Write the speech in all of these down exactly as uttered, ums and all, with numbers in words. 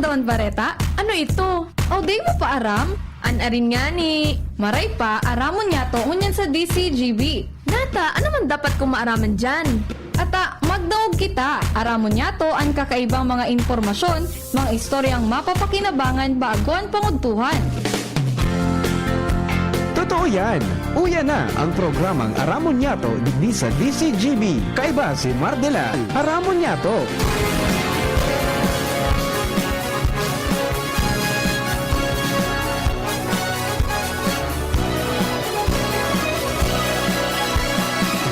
Don Bareta, ano ito? O di mo pa aram? An arin ngani, maray pa, aramon niyato ngunyan sa D C G B. Nata, ano man dapat kong maaraman diyan? Ata, magdaog kita. Aramon niyato an kakaibang mga impormasyon, mga istoryang mapapakinabangan bago an pangudtuhan. Totoo yan! Uya na ang programang Aramon Niyato digdi sa D C G B. Kaiba si Mardelan. Aramon Niyato!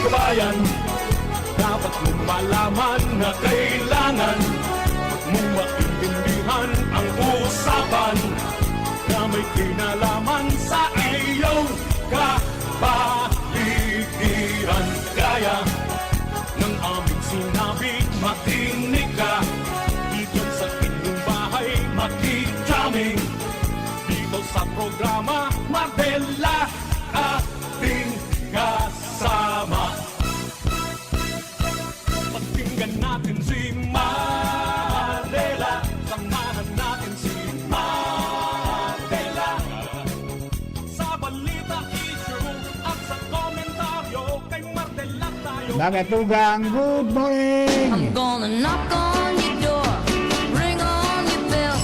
Kabayan, dapat mong malaman na kailangan mo maintindihan ang usapan na may kinalaman sa iyong kapaligiran. Kaya ng aming sinabi, makinig ka. Dito sa inyong bahay, makikita kami. Dito sa programa, Mardela, ating kasama. Pakinggan natin si Mardela. Samahan natin si Mardela. Sa balita, issue at sa komentaryo, kay Mardela tayo. Mga tugang, good morning! I'm gonna knock on your door, ring on your bell,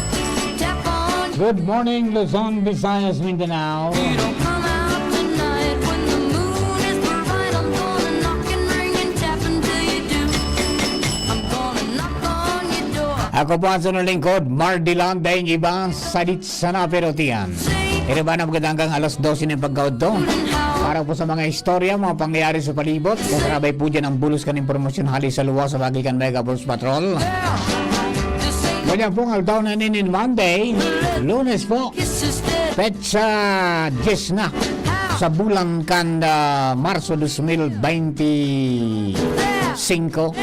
tap on Good morning, Luzon, Visayas, Mindanao. You don't come out tonight when the moon is bright. I'm gonna knock and ring and tap until you do. I'm gonna knock on your door. Ako po ang sinulingkod, Mardilan, daing iba, sadit sana pero tiyan. Iriba na magandang alas dose ng pagkaudto. Para po sa mga istorya, mga pangyayari sa palibot, kasabay po dyan ang bulos kan impormasyon hali sa luwas sa bagay kan Mega Bulls Patrol. Ganyan pong aldaw na inin Monday, lunes po, petsa diyes na sa bulan kan ah, Marso dos mil bente singko.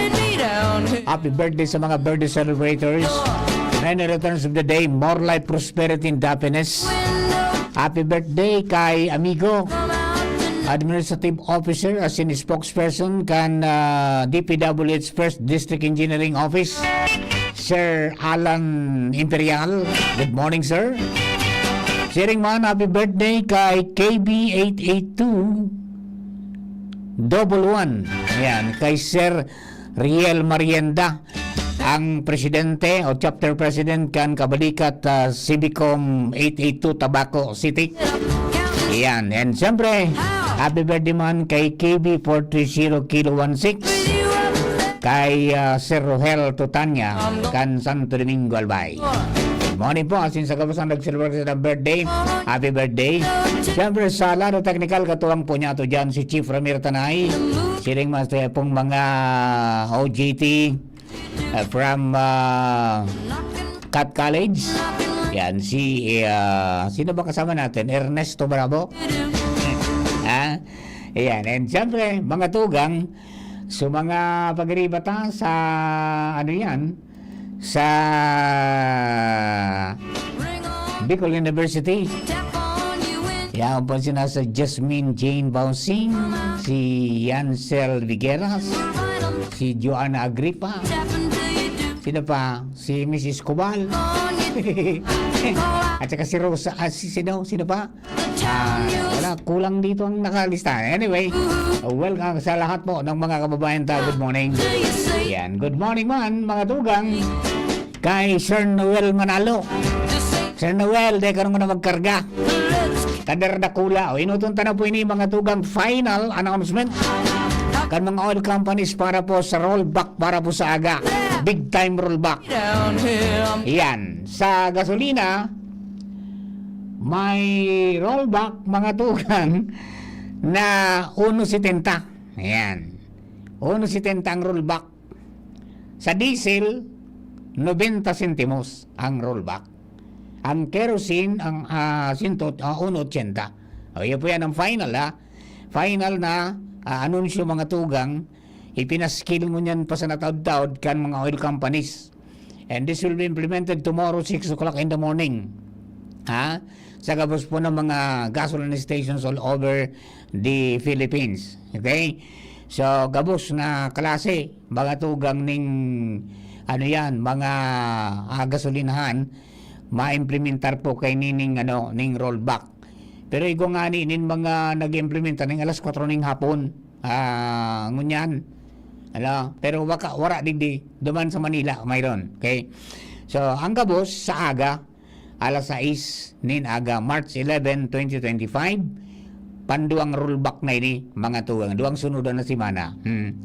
Happy birthday sa mga birthday celebrators. Many returns of the day, more life, prosperity, and happiness. Happy birthday kay amigo, Administrative Officer, as in spokesperson kan ah, D P W H First District Engineering Office, Sir Alan Imperial. Good morning, sir. Siring man, happy birthday kay K B eight eight two double one. Ayan, kay Sir Riel Marienda, ang presidente o chapter president kan Kabalikat ah, Civicom eight eight two Tabaco City. Ayan, and siyempre, happy birthday man kay K B four three zero Kilo one six, kay ah, Sir Rohel Tutanya, kan Santo Domingo, Albay. Good morning po, asin sa kabos ang nag-celebrate sa birthday. Happy birthday. Siyempre, sa lado technical, katuwang po niya to dyan, si Chief Ramir Tanay. Siring mas pong mga O G T uh, from uh, Cat College. Yan, si, uh, sino ba kasama natin? Ernesto Bravo. Ha? Ayan, and siyempre, mga tugang, so mga pagriba ta sa, ano yan, sa Bicol University. Yan po sina sa Jasmine Jane Bausin, si Yancel Vigueras, si Joanna Agripa, sino pa? Si Missus Cubal. At saka si Rosa, ah, si sino? Sino pa? Ah, wala, kulang dito ang nakalista. Anyway, welcome sa lahat po ng mga kababayan ta. Good morning. Yan, good morning man, mga tugang. Kay Sir Noel Manalo. Sir Noel, di ka na magkarga. Kader Dakula. O, inuton ta na po ini, mga tugang, final announcement kan mga oil companies para po sa rollback, para po sa aga. Big time rollback. Yan. Sa gasolina, may rollback, mga tugang, na uno setenta. Ayan. Uno setenta ang rollback. Sa diesel, nobenta sentimos ang rollback. Ang kerosene, ang ah, sintot, ah, uno ochenta. O, yun po yan ang final, ha. Final na ah, anunsyo, mga tugang, ipinaskil ngunyan pa sa nataod-taod kan mga oil companies. And this will be implemented tomorrow, six o'clock in the morning. Ha? Sa gabos po ng mga gasoline stations all over the Philippines. Okay? So, gabos na klase, mga tugang ning ano yan, mga, ah, gasolinahan, maimplementar po kay nining, ano, ning rollback. Pero igwa ngani nin mga nag-implementa ning alas kwatro ning hapon. Ah, ngunyan. Ala, pero waka, wara digdi, duman sa Manila, mayroon. Okay? So, ang gabos, sa aga, alas sais nin aga, March eleven, twenty twenty-five, panduwang rollback na ini, mga tugang. Duwang sunudan na semana. Hmm.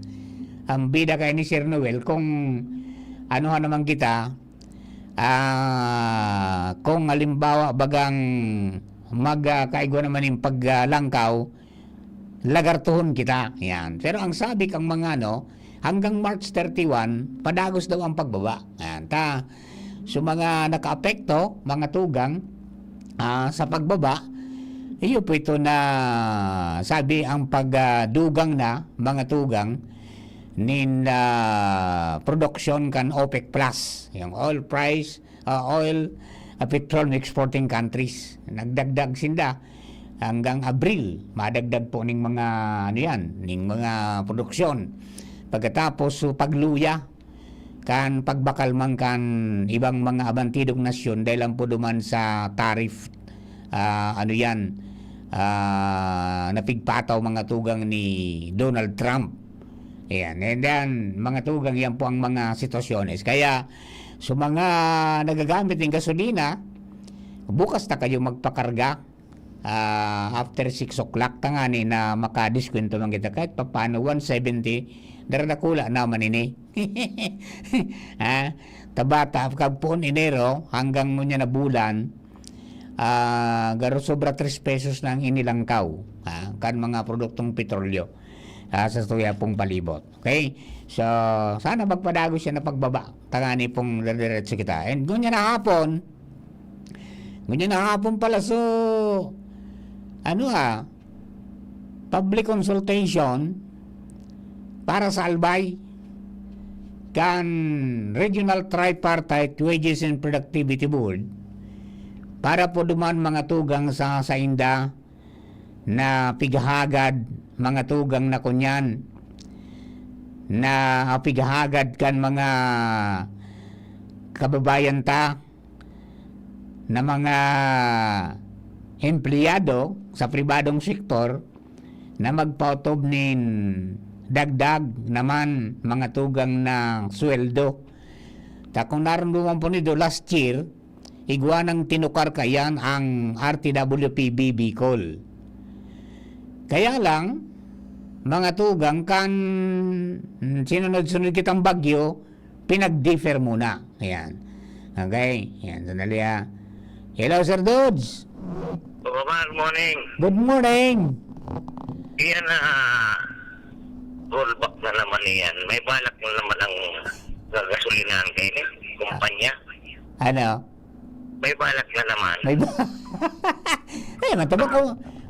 Ang bida kay ni Sir Noel, kung ano naman kita, ah, kung halimbawa bagang mag, ah, kaigwa naman yung paglangkaw, lagartuhon kita. Yan. Pero ang sabi kang mga ano, hanggang March thirty-one, padagos daw ang pagbaba. Yan. Ta, so mga nakaapekto, mga tugang, ah, sa pagbaba, iyo po ito na sabi ang pagdugang na, mga tugang, nin, ah, produksyon kan OPEC Plus, yung oil price, ah, oil, ah, petroleum exporting countries. Nagdagdag sinda hanggang Abril, madagdag po ning mga, ano yan, ning mga produksyon. Pagkatapos, so, pagluya, kan pagbakal man kan ibang mga abantidong nasyon dahil lang po duman sa tariff, ah, ano yan, ah, napigpataw mga tugang ni Donald Trump. Ayan. And then, mga tugang, yan po ang mga sitwasyones. Kaya, sa mga nagagamit ng gasolina, bukas na kayo magpakarga, ah, after six o'clock, tangani na makadiskwento man kita kahit papaano, one seventy, daradakula naman ini. Ha? Tabata, kagpoon Enero, hanggang ngunyan na bulan, ah, garo sobra tres pesos na ang inilangkaw, ah, kan mga produktong petrolyo, ah, sa tuya pong palibot. Okay? So, sana magpadagos siya na pagbaba. Tangani pong diretso kita. And ngunyan na hapon, ngunyan na hapon pala, so, ano, ah, public consultation para sa Albay kan Regional Tripartite Wages and Productivity Board para po duman mga tugang sa sainda na pighahagad, mga tugang na kunyan, na pighahagad kan mga kababayan ta na mga empleyado sa pribadong sektor na magpaotob nin dagdag naman mga tugang na sweldo. Ta kung narumduman po nindo last year, igwa nang tinukar kayan ang R T W P B Bicol. Kaya lang, mga tugang, kan sinunod-sunod kitang bagyo, pinag-defer muna. Ayan. Okay? Ayan, sandali, ah. Hello, Sir Dudes. Good morning. Good morning. Iyan na, rollback na naman iyan. May balak na naman ang gasolinahan kayo, eh, kumpanya. Ano? May balak na naman. May ba-, ay, mata, bako,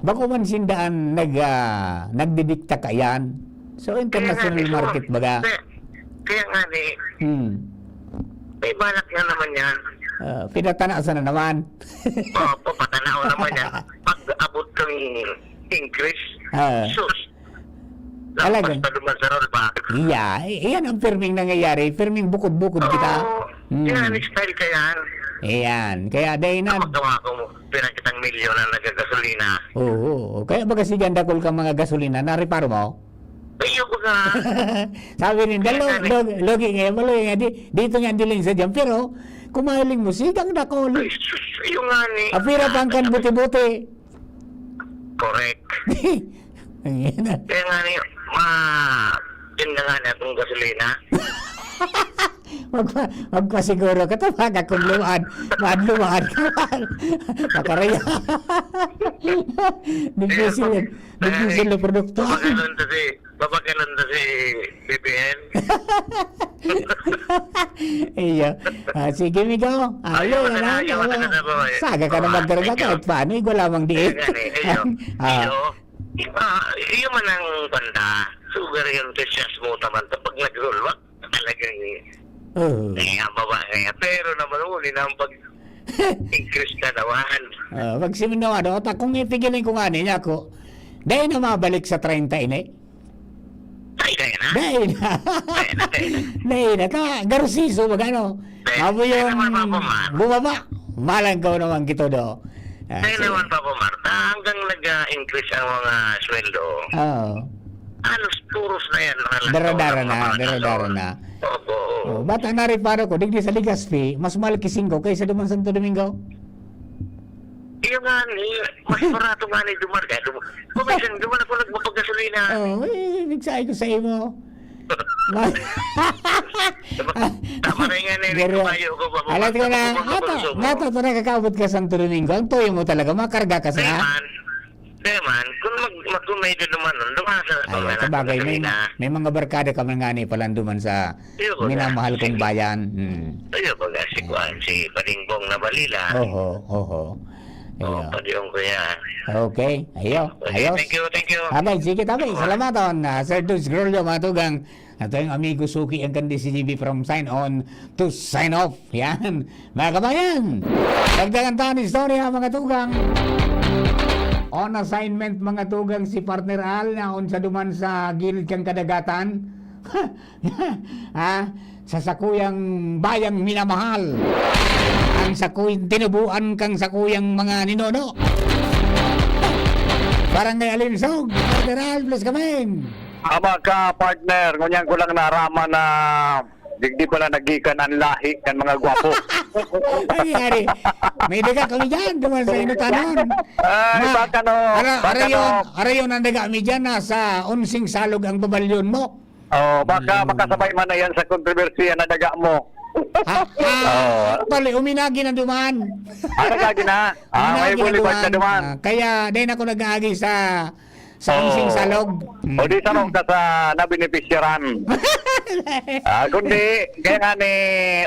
bako man sindaan nag, ah, nagdidikta kayan. So, international Kaya nga, eh, market baga. Kaya, kaya nga, eh, Hmm. May balak na naman yan. Ah, pinatanasan na naman. Oo, papatanaw naman yan. Pag abot kang increase, Ah. sus, Talaga. Lampas pa duman sa rollback. Iya, i-, iyan ang pirming nangyayari. Pirming bukod-bukod kita. Oo, Hmm. yan, style ka yan. Iyan. Kaya dahil na Kapag gawa ko mo, pirang kitang milyon ang nagagasolina. Oo, oo. Kaya baga si Gandakol ka mga gasolina, nareparo mo? Ayoko na. Sabi rin, Kaya dalo, nga, eh. log-, logi nga, maloy nga, di, dito nga ang diling sa dyan. Pero, kumaling mo, sigang Dakol. Ay, sus, yung nga ni Apira pa ang kan buti-buti. Correct. Ayan na. Kaya nga ni, ma, yun na nga na itong gasolina. Magpa-, magpasiguro ka, tawaga kung lumaan. Maan lumaan ka man. Makaraya. Difícil yan. Difícil na produkto. Papakalan to si, papakalan to si B B M. Iyo. Ah, sige, Migo. Ah, Ayaw ayaw na na, lang, ayaw ayaw na na. na, babae. Saga ka na Ah, magkarga thank you. kahit paano, igwa lamang diin. Ayan, eh, iyo. Ah. Iyo. Ah, iyo man ang banda. Sugar yung entusiasmo taman to pag nag-roll back. Talagang Oo. kaya baba kaya. Pero naman, uli na ang pag-increase na naman. Ah, pag siminawado, ta kung ipigilan ko nga niya ako, dahil na mabalik sa treinta ini. Ay, kaya na. Dai na. Dai na, dai na. Dai na. Ta, garsiso, magano? Dai, Amo dai yung naman, Papa Mar. Bumaba. Malang ka naman kito, do. Ah, Dai so naman, Papa Mar. Ta, hanggang nag-increase ang mga sweldo. Oo. Halos puros na yan, mga lantaw Dara-dara ng mga na, mga dara-dara lantaw. na. Opo, oo. Oh, bata na rin, paro ko, digdi sa Legazpi, mas mahal ki singko kaysa duman Santo Domingo. Iyo nga ni, mas barato nga ni duman, kaya dum-, kung minsan, duman ako nagpapagasolina. Oh, eh, nagsabi ko sa imo. Ma- Tama, tama na nga ni Pero, kabayo ko, Papa alam Mar, ko na, tama ko, ato, Papa Mar. nato, to nakakaabot ka Santo Domingo. Ang tuyo mo talaga, makarga ka sa Di man. Di man. Kung mag-, mag-, kung may duman, duman sa Ay, duman sa bagay, may, gasolina. may mga barkada ka man nga ni palanduman sa Iyo, baga. minamahal kong Sige. bayan. Hmm. Iyo, baga, si Kuan, si Palingbong na balila. Oho, oho. Oh, Iyo. padiyon ko yan. Okay, ayo, Okay, ayos. thank you, thank you. Abay, sige, tabi. Bye. Salamaton, ah, Sir Dudes Grolio, mga tugang. Ato yung amigo Suki, ang kandi si G B from Sign On to Sign Off. Yan, mga kabayan. Dagdagan tayo ng istorya, mga tugang. On assignment, mga tugang, si Partner Al, naon sa duman sa gilid kang kadagatan. Ha? Sa sakuyang bayang minamahal. Ang sakuyang tinubuan kang sakuyang mga ninono. Barangay Alinsog, Partner Al, please come in. Tama ka, partner. Ngunyan ko lang naaraman na digdi pala naggikan ang lahi kan mga gwapo. Ay, ari. May daga kami dyan, duman sa Inutanon. Ay, Ma-, baka no, ara-, baka arayon, no. arayon ang daga kami dyan, nasa onseng salog ang babalyon mo. Oh, baka Hmm. makasabay man na yan sa kontrobersiya na daga mo. Ha? Ah, Oo. actually, uminagi na duman. Ah, nagagi na? Ah, may Uminagi na bulibad na duman. duman. Ah, kaya, dahil ako nag-aagi sa sa Oo. Unsing salog. Mm. O di sarong ka sa nabenepisyaran. Ah, kundi, kaya nga ni,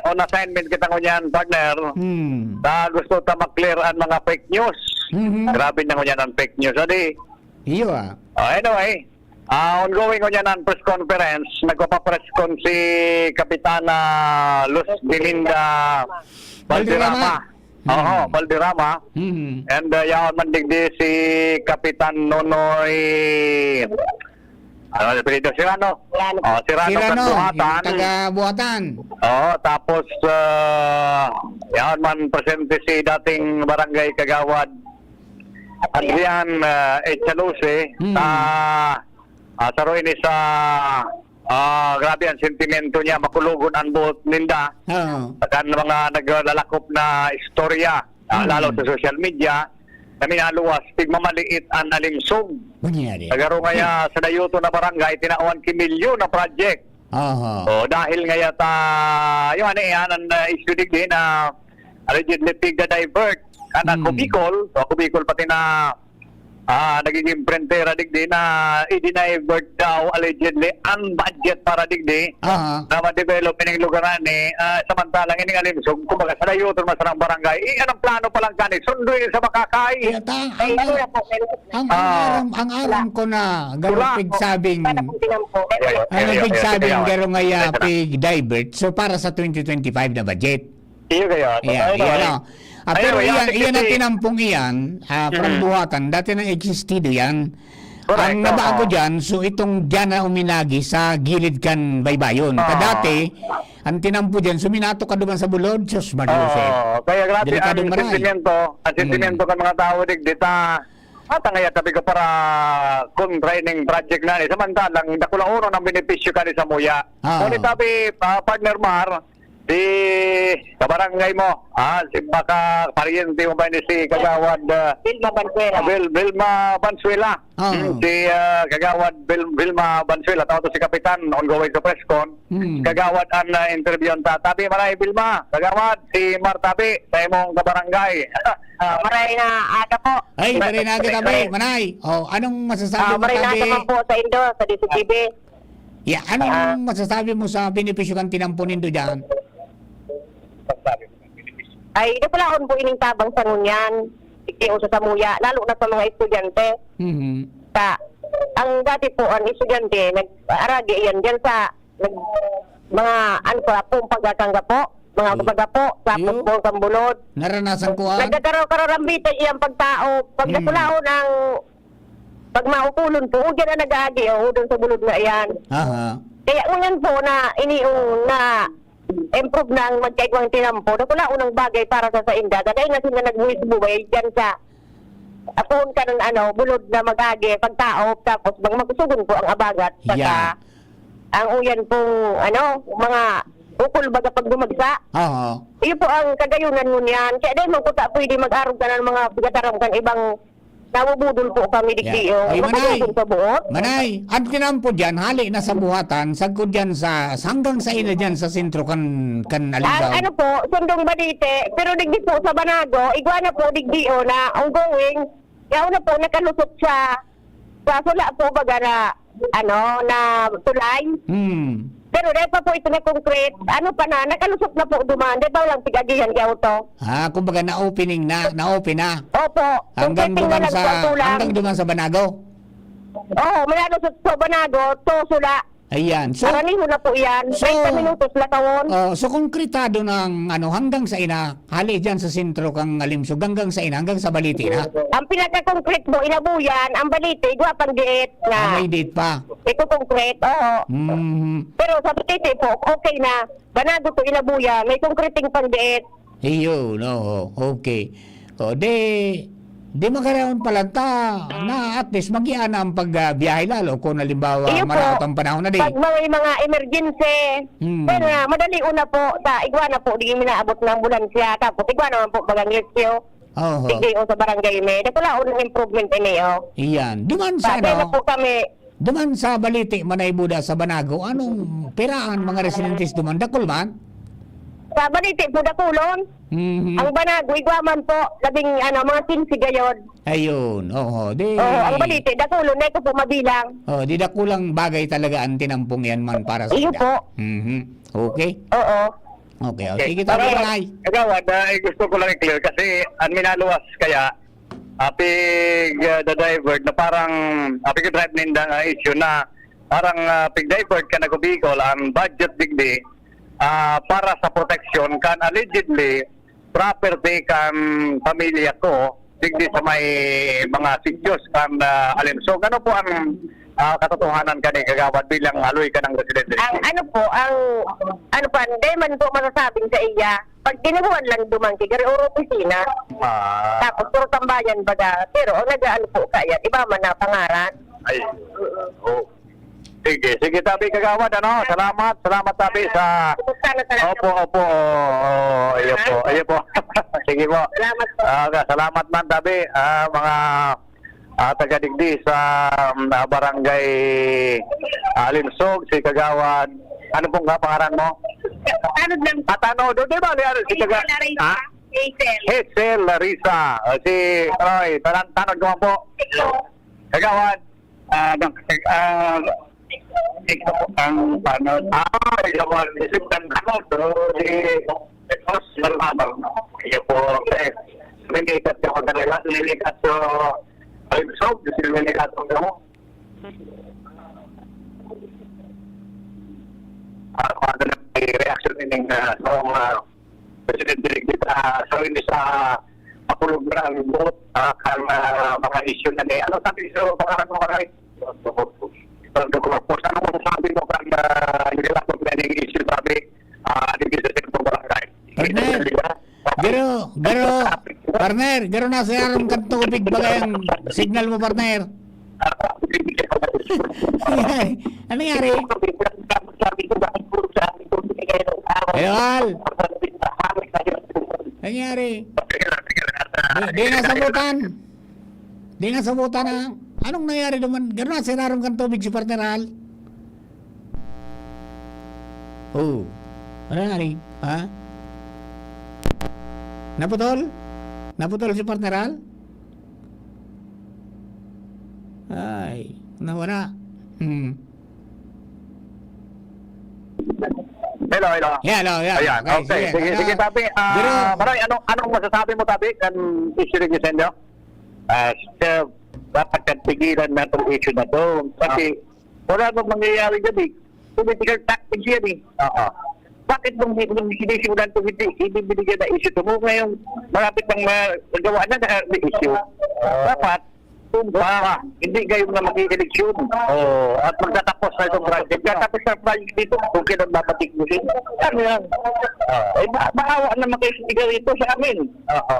on assignment kita ngunyan, partner. Mm. Ta gusto ta ma-clear ang mga fake news. Mhm. Grabe na ngunyan ang fake news. Adi, Iyo, ah. Oh, anyway, ah, ongoing ngunyan ang press conference. Nagpapa-press con si Kapitana Luz Belinda Valderrama. Valderrama. Oo, Hmm. Valderrama. Hmm. And, uh, yaon man digdi si Kapitan Nonoy, ano ang apelyido? Serrano. Serrano. Oh, Serrano, Serrano, kan Buhatan. Yung taga Buhatan. Oo, tapos, uh, yaon man presente si dating barangay kagawad Adrian, uh, Echalose, Hmm. sa Ah, saro ini sa, ah, grabe ang sentimento niya, makulogon ang buot ninda. Oo. Kan mga naglalakop na istorya, ah, Mm. lalo sa social media, na minaluwas, pigmamaliit an Alinsog. Nangyari. Nagaro ngaya sa dayoton na barangay, tinawan ki milyon na project. Aha. Oh, dahil ngaya ta, yung ano yan, ang, ah, issue digdi na allegedly pigda-divert. Kan Mm. Ako Bicol, so Ako Bicol pati na ah, nagiging prentera digdi na i-divert daw allegedly ang budget para digdi Aha. na ma-develop ining lugar na ni, ah, samantalang ining Alinsog, kumbaga, sa dayoton man sarang barangay, eh, anong plano pa lang kani? Sundo yun sa makakay. Kaya ta, ang, Ay, ang, wala po, meron po. ang, ang Ah. aram, ang aram ko na, Wala. garo pigsabing, Para po tinampo. Ayan, ang ayan, ayan, pigsabing, ayan. garo ngaya Ayan. pig-divert. So, para sa twenty twenty-five na budget. Iyo kaya. Ayan, Ayun, iyan, ayun. oh. Ah, Ayun, pero ayun, iyan, ayun, iyan ang ayun. tinampong iyan, ah, from Mhm. Buhatan, dati nang existido yan. Correct, Ang nabago oo. dyan, so itong dyan na uminagi sa gilid kan baybayon. Oo. Kadati, ang tinampo dyan, suminato ka duman sa bulod, Diyos, Maria Jose. Oo, kaya grabe Delikado ang maray. sentimento, ang Mm. sentimento kan mga tao, digdi ta, at ang kaya tabi ko para kontra ining project na ni. Samantalang, dakulaonon ang benepisyo kani sa muya. Oo. Ngunit tabi, ah, Partner Mar, si kabarangay mo, ah, si baka paryente mo ba ni si Kagawad, ah, Vilma Valenzuela. Vil-, Vilma Valenzuela. Oo. Hmm, si, ah, Kagawad Vil-, Vilma Valenzuela, tao to si Kapitan, ongoing sa press con. Hmm. Kagawad ang, ah, interview ang tatabi. Maray, Vilma, Kagawad, si Mar Tabi, sa imong kabarangay. Ah, maray na aga po. Ay, maray na aga, Tabi, Maray. Manay. Oh, anong masasabi Ah, mo, maray na Tabi? aga man po sa indo, sa D C T V. Ya, anong Ah. masasabi mo sa benepisyo kan tinampo nindo diyan? Ay, dakulaon po ining tabang sa ngunyan. Ikiuso sa muya, lalo na sa mga estudyante. Mhm. Sa, ang dati po, ang estudyante, nag-aragi yan dyan sa, nag-, mga, ano po, pong pagkakangga po, mga Mm. pagkapo, tapos Iyo. po, kambulod. Naranasan ko, ah. Nagkakaro-, kararambita iyang pagtao, pag Mm. dakulaon ang Pag maukulon po, o diyan na nag-aagi, o, doon sa bulod na iyan. Aha. Kaya ngunyan po na iniong na improve na ang magkaigwang tinampo, na wala unang bagay para sa sainda. Kaya nga sila nagbuwis-buway dyan sa apoon ka ng ano, bulod na mag-agi, pagtaop, tapos bang magsugon po ang abagat, saka Yeah. ang uyan pong, ano, mga ukol baga pag dumagsa. Oo. Iyo po ang kagayunan ngunyan. Kaya dahil magkuta pwede mag-arog ka ng mga pigataram kan ibang nabubudol po kami digdi, Yeah. oh. Ay, Manay. Makasugon sa buot. Manay, ang tinampo dyan, hali na sa buhatan, sagkod dyan sa, hanggang sa ina dyan sa sentro kan, kan Ang Alingaw. ano po, sundong Balite, pero digdi po sa Banago, igwa na po digdi, oh, na ongoing, yaon na po, nakalusot sa, sa sula po, baga na, ano, na tulay. Hmm. Pero dahil pa po ito na concrete, ano pa na, nakalusot na po duman, dahil pa walang pig-agihan kay auto. Ah, kumbaga na-opening na, na-open na. Opo, Hanggang concreting na duman lang sa, po ang kulang. hanggang duman sa Banago. Oo, mula lusot sa Banago, to sula. Ayan. So, Karaniho na po yan. so, Treinta minutos, lakawon. oh, so konkretado ng, ano, hanggang sa ina, hali dyan sa sentro kang Alimsog, hanggang sa ina, hanggang sa Balite na. Ang pinaka-concrete mo, Inabuyan, ang Balite, igwa pang diet na. Ah, may date pa. Ito concrete, oo. Mhm. Pero sa Balite po, okay na. Banago to, Inabuyan, may concreting pang diet. Iyo, no, okay. O, di, di magkaraon pala ta, na at least, magiana ang pag, ah, biyahe lalo kung halimbawa, Iyo po. maraot ang panahon na di. Pag may mga emergency, Hmm. kaya nga, madali una po, sa igwa na po, di minaabot ng ambulansya, tapos igwa naman po, bagang rescue. Oho. Sige, o sa barangay may, dakulaon ng improvement ini, oh. Iyan. Duman sa, Pati na ano, po kami. duman sa Balite, Manay Buda, sa Banago, anong piraan mga residentes duman? Dakul man? Sa Balite po, dakulon. Mhm. Ang Banago, igwa man po, labing, ano, mga quince gayod. Ayun, oho. Di Oo, ang Balite, dakulon, na ito po mabilang. Oh, di dakulang bagay talaga ang tinampong yan man para sa Iyo inda. po. Mhm. Okay. Oo. Okay, oh, Okay. sige, Para, Tatay Manay. Kagawad, ah, eh, gusto ko lang i-clear kasi ang minaluwas kaya, ah, pig, ah, the divert na parang, ah, pig-drive ninda nga issue na parang, ah, pig-divert ka na ko Bicol, ang budget digdi, ah, para sa protection kan allegedly property kan pamilya ko, digdi sa may mga sitios kan, ah, Alimsog. Ano po ang, ah, katotohanan kani, Kagawad, bilang haloy ka ng residente? Ang ano po, ang ano pa, hindi man po masasabing sa iya. Pag tinubuan lang duman, kay gari oro opisina. Ah. Tapos, puro tambayan baga. Pero, ang nag-aano po kaya, iba man na pangaran. Ay. Mm-mm. Oh. Sige, sige, tabi, Kagawad, ano? Salamat, salamat, tabi, sa Kumusta na talaga? Opo, opo. Oo, iyo po, iyo po. Sige po. Salamat po. Ah, salamat man, tabi. Ah, mga, ah, taga digdi sa, um, ah, barangay, ah, Alimsog, si Kagawad. Ano pong kapangaran mo? Tanod lang. Ah, Tanod. Di ba, ano, si Taga-, Hazel Larissa. Ha? Hazel. Hazel Larissa. Ah, si, ay, Tan-, Tanod naman po. Ito. Kagawad. Ah, nag-, ah, ito po ang Tanod. Ah, ito po, isip ng Tanod. So, si, ito, si Malmabang. Iyo po, eh, lumipat ka pa talaga, lumipat sa Alimsog, lumipat ka mo. Ah, paano na may reaction ini, ah, sa mga presidente ni kita, sa ini sa makulog na ang buot, ah, kan, ah, mga issue na ni, ano sabi sa pangalan mo, Karay? Ito, ito, ito. Ano mo sabi mo kan, ah, yung issue sabi, ah, dito sa Central Barangay? Partner, Di ba? Garo, garo, partner, garo na sa aram kan tubig bagay ang signal mo, partner. Ano nangyari? Ano nangyari? Ano nangyari? Di, di nasabutan. Di nasabutan na. Anong nangyari naman? Garo na sa aram kan tubig si partner Al. Oh. Ano nangyari? Ha? Naputol? Naputol si partner Al? Ay, nawala. Hmm. Hello, hello. Yeah, hello, yeah. Ayan, Okay, okay. sige, Sige, ano? sige, Papi. Ah, Pero Maray, anong, anong masasabi mo, Papi, kan issue ni Gisendo? Ah, sir, dapat kan pigilan na itong issue na to. Kasi Ah. wala nang mangyayari dyan eh. Political tactics yan eh. Oo. Bakit nung, nung sinisimulan itong hindi, hindi binigyan na issue ito? Ngayon, malapit nang magawa na, na issue. Ah. Dapat, Tumba, hindi kayo na mag-eleksyon. Oh, at magtatapos na itong project. Magtatapos na project dito, kung kailan babalik mo din. Ano yan? Ah, eh, ma- maawa naman kayo sa ikaw ito sa amin. Oo.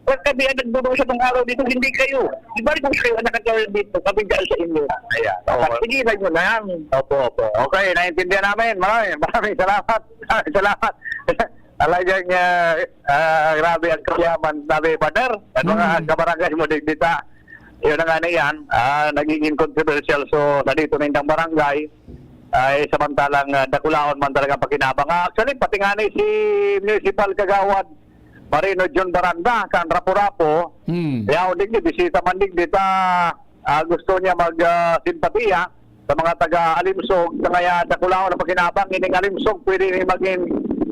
Pag kami ang nagdudusa ng araw dito, hindi kayo. Di ba kung kayo ang nakatawid dito, kami dyan sa inyo? Ayan. Oo. Pagpigilan nyo na yan. Opo, opo. Okay, naintindihan namin. Maraming, maraming salamat. Maraming salamat. Talagang, ah, ah, grabe ang kayaman, sabi, Father. Ano nga, Mm. ang kabarangay mo, Digdita? Yun na nga na yan, ah, nagiging controversial. So, nandito na yung barangay, ay samantalang, ah, dakulaon man talaga ang pakinabang. Ah, actually, pati nga ni si Municipal Kagawad Marino John Baranda, kan Rapu-Rapu, Hmm. yaon digdi, bisita man digdi, ta, ah, gusto niya mag, ah, simpatiya sa mga taga Alimsog, sa kaya dakulaon ang pakinabang, ining Alimsog, pwede ni maging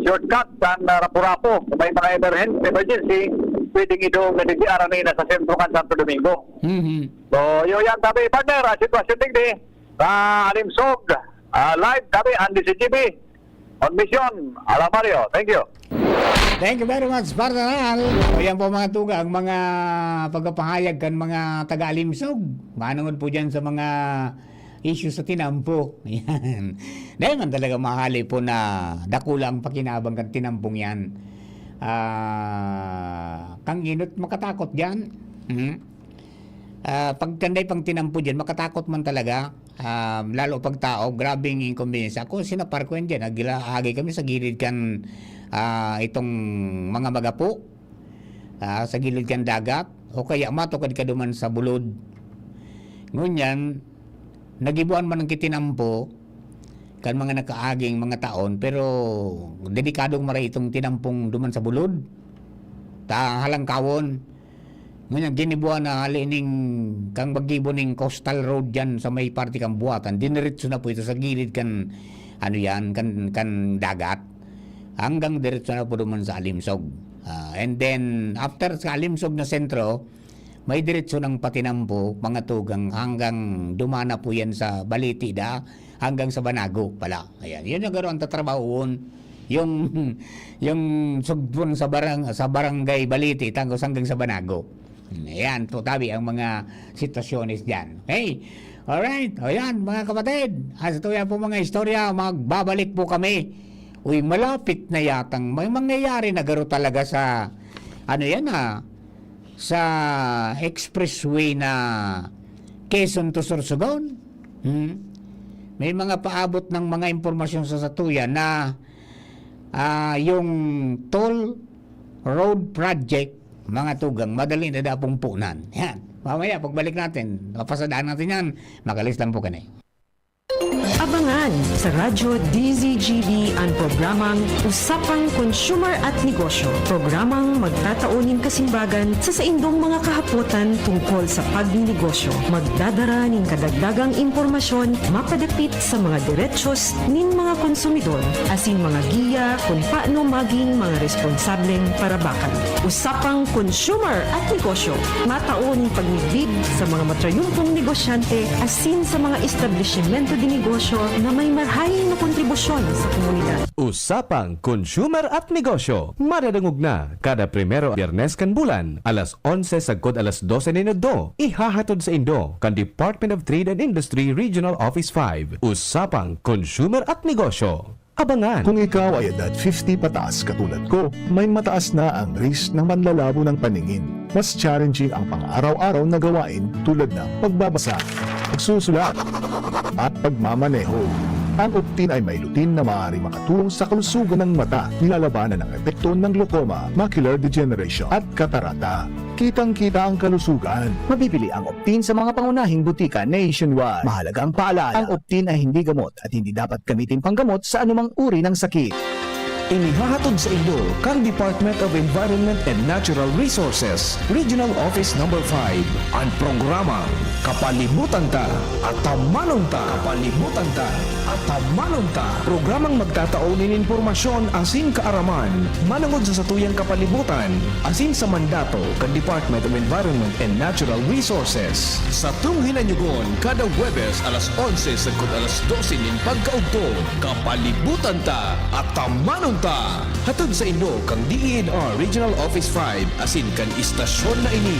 shortcut kan, ah, Rapu-Rapu. Kung may mga emergen-, emergency, pwedeng idong na digdi, arani na sa sentro kan Santo Domingo. Mhm. So, yun yan, tabi, partner, ang sitwasyon digdi, sa Alimsog, ah, live, tabi, Andy C G B, on mission, Alam Mario, thank you. Thank you very much, partner Al. O, yan po, mga tugang, mga pagpapahayag kan mga taga-Alimsog. Manungod po dyan sa mga isyu sa tinampo. Yan. Dahil man talaga mahali po na dakula ang pakinabang kan tinampong yan. Ah, kang inot makatakot dyan. Hmm? Ah, pag kanday pang tinampo dyan, makatakot man talaga. Ah, lalo pag tao, grabeng inconvenience. Ako, sinapar ko yan dyan. Nagila-, agi kami sa gilid kan, ah, itong mga magapo. Ah, sa gilid kan dagat. O kaya matukad ka duman sa bulod. Ngunyan, nagibuan man ang kitinampo kan mga nakaaging mga taon, pero delikadong maray itong tinampong duman sa bulod. Ta halangkawon. Ngunyan, ginibuan na hali ning kang maggibo ning coastal road dyan sa may parte kan Buatan. Diniretso na po ito sa gilid kan, ano yan, kan, kan dagat. Hanggang diretso na po duman sa Alimsog. Ah, and then, after sa Alimsog na sentro, may diretso ng patinampo, mga tugang, hanggang dumana po yan sa Baliti da, hanggang sa Banago pala. Ayan, yun yung garo ang tatrabahoon. Yung, yung sugpon sa barang-, sa barangay Baliti, tangos hanggang sa Banago. Ayan po, tabi ang mga sitwasyones dyan. Okay? Alright. O yan, mga kapatid. Hasta yan po mga istorya. Magbabalik po kami. Uy, malapit na yatang may mangyayari na garo talaga sa, ano yan, ah, sa expressway na Quezon to Sorsogon. Hmm? May mga paabot ng mga impormasyon sa satuya na, ah, yung toll road project, mga tugang, madali na dapong punan. Yan. Mamaya, pagbalik natin, papasadaan natin yan. Makalis lang po kani. Abangan sa Radyo D Z G B ang programang Usapang Consumer at Negosyo. Programang magtatao nin kasimbagan sa saindong mga kahapotan tungkol sa pagninegosyo. Magdadara nin kadagdagang impormasyon mapadapit sa mga derechos nin mga konsumidor, asin mga giya kun paano maging mga responsableng parabakan. Usapang Consumer at Negosyo, matao nin pagmidbid sa mga matrayumpong negosyante asin sa mga establisimento de negosyo na may marahay na kontribusyon sa komunidad. Usapang Consumer at Negosyo, madadangog na kada primero Biyernes kan bulan, alas onse sagkod alas dose nin udto. Ihahatod saindo kan Department of Trade and Industry Regional Office five. Usapang Consumer at Negosyo. Abangan! Kung ikaw ay edad fifty pataas katulad ko, may mataas na ang risk ng manlalabo ng paningin. Mas challenging ang pang-araw-araw na gawain tulad ng pagbabasa, pagsusulat, at pagmamaneho. Ang Optin ay may lutein na maaari makatulong sa kalusugan ng mata. Nilalabanan ang epekto ng glaucoma, macular degeneration, at katarata. Kitang-kita ang kalusugan. Mabibili ang Optin sa mga pangunahing butika nationwide. Mahalaga ang paalala, ang Optin ay hindi gamot at hindi dapat gamitin panggamot sa anumang uri ng sakit. Inihahatod saindo kan Department of Environment and Natural Resources, Regional Office Number five, an programang Kapalibutan Ta, Atamanon Ta. Kapalibutan Ta, Atamanon Ta. Programang magtatao nin impormasyon asin kaaraman manongod sa satuyang kapalibutan asin sa mandato kan Department of Environment and Natural Resources. Satong hinanyugon kada Huwebes alas onse sagkod alas dose nin pagkaugto, Kapalibutan Ta, Atamanon Ta. Hatod saindo kan D E N R Regional Office five asin kan istasyon na ini.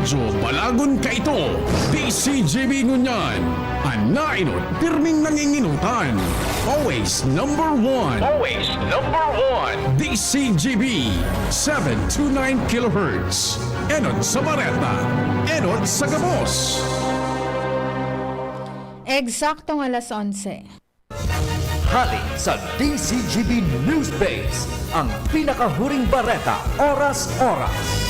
So, balagon kaito, D C G B ngunyan. An nainot, pirming nanginginutan. Always number one. Always number one. D C G B, seven two nine kilohertz. Enot sa bareta. Enot sa gabos. Eksaktong alas onse. Hali sa D C G B News Base, ang pinakahuring bareta, oras-oras.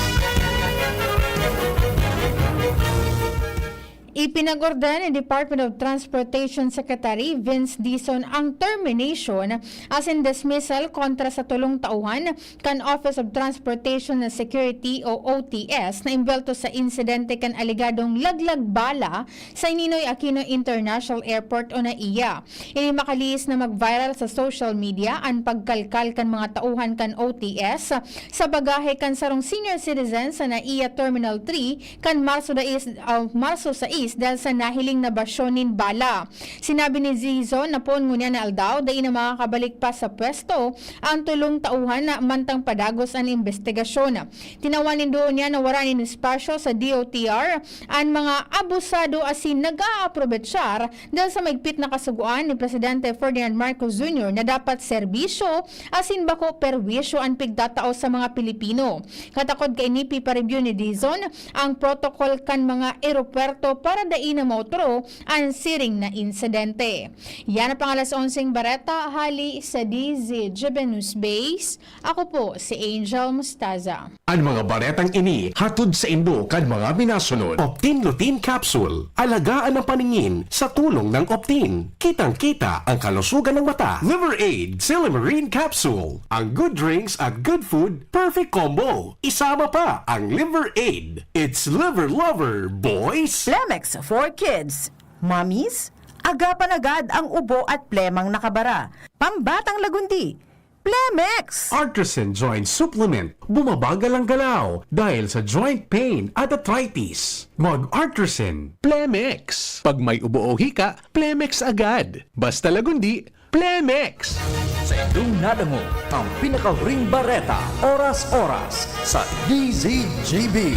Ipinag-ordenan ni Department of Transportation Secretary Vince Dizon ang termination asin dismissal kontra sa tolong tauhan kan Office of Transportation Security o O T S na imbuwelto sa insidente kan alegadong laglag bala sa Ninoy Aquino International Airport o NAIA. Ini makalihis na mag-viral sa social media an pagkalkal kan mga tauhan kan O T S sa bagahe kan sarong senior citizen sa NAIA Terminal three kan Marso dais, ah, Marso sais dahil sa nahiling na basyon nin bala. Sinabi ni Dizon na poon ngunyan na aldaw, dai na makakabalik pa sa pwesto ang tolong tauhan na mantang padagos an imbestigasyon. Tinawan nindo niya na wara nin espasyo sa D O T R an mga abusado asin nag-aaprobetsar dahil sa maigpit na kasugoan ni Presidente Ferdinand Marcos Junior na dapat serbisyo asin bako perwisyo an pigtatao sa mga Pilipino. Katakod kaini, pipa-review ni Dizon ang protocol kan mga eropuwerto para dai na maotro an siring na insidente. Yan ang pang alas onseng bareta hali sa D Z G B News Base. Ako po si Angel Mostaza. An mga baretang ini hatod saindo kan mga minasunod. Optin Lutein Capsule. Alagaan ang paningin sa tulong ng Optin. Kitang-kita ang kalusugan ng mata. Liver Aid Silymarin Capsule. Ang good drinks at good food, perfect combo. Isama pa ang Liver Aid. It's Liver Lover, boys! Plemex for Kids. Mommies, agapan agad ang ubo at plemang nakabara. Pambatang lagundi, Plemex! Artresin Joint Supplement. Bumabagal ang galaw dahil sa joint pain at arthritis. Mag-Artresin. Plemex. Pag may ubo o hika, Plemex agad. Basta lagundi, Plemex! Sa indong nadangog ang pinakahuring bareta, oras-oras, sa D Z G B.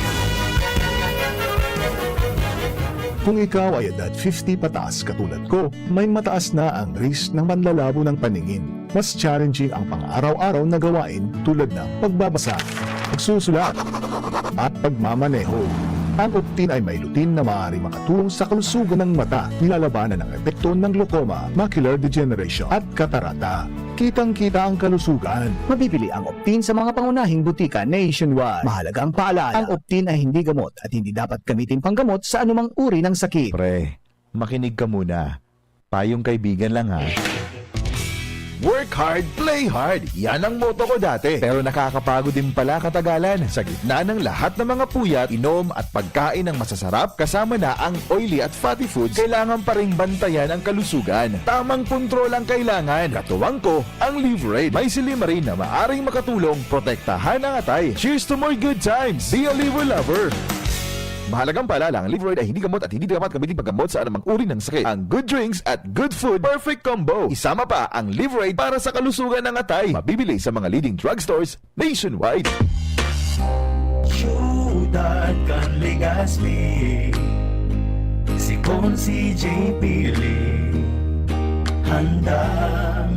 Kung ikaw ay edad fifty pataas katulad ko, may mataas na ang risk ng manlalabo ng paningin. Mas challenging ang pang-araw-araw na gawain tulad ng pagbabasa, pagsusulat, at pagmamaneho. Ang Optin ay may lutein na maaaring makatulong sa kalusugan ng mata, nilalabanan ang epekto ng glaucoma, macular degeneration, at katarata. Kitang-kita ang kalusugan. Mabibili ang Optin sa mga pangunahing butika nationwide. Mahalagang paalala, ang Optin ay hindi gamot at hindi dapat gamitin panggamot sa anumang uri ng sakit. Pre, makinig ka muna. Payong kaibigan lang, ha. Work hard, play hard. Yan ang motto ko dati. Pero nakakapagod din pala katagalan. Sa gitna ng lahat ng mga puyat, inom at pagkain ng masasarap, kasama na ang oily at fatty foods, kailangan pa ring bantayan ang kalusugan. Tamang kontrol ang kailangan. Katuwang ko, ang Liveraid. May silymarin na maaring makatulong protektahan ang atay. Cheers to more good times! Be a Liver Lover! Mahalagang paalala, ang Liveraid ay hindi gamot at hindi dapat gamitin paggamot sa anumang uri ng sakit. Ang good drinks at good food, perfect combo. Isama pa ang Liveraid para sa kalusugan ng atay. Mabibili sa mga leading drugstores nationwide. Siyudad kan Legazpi, si Consi J P Lee, handang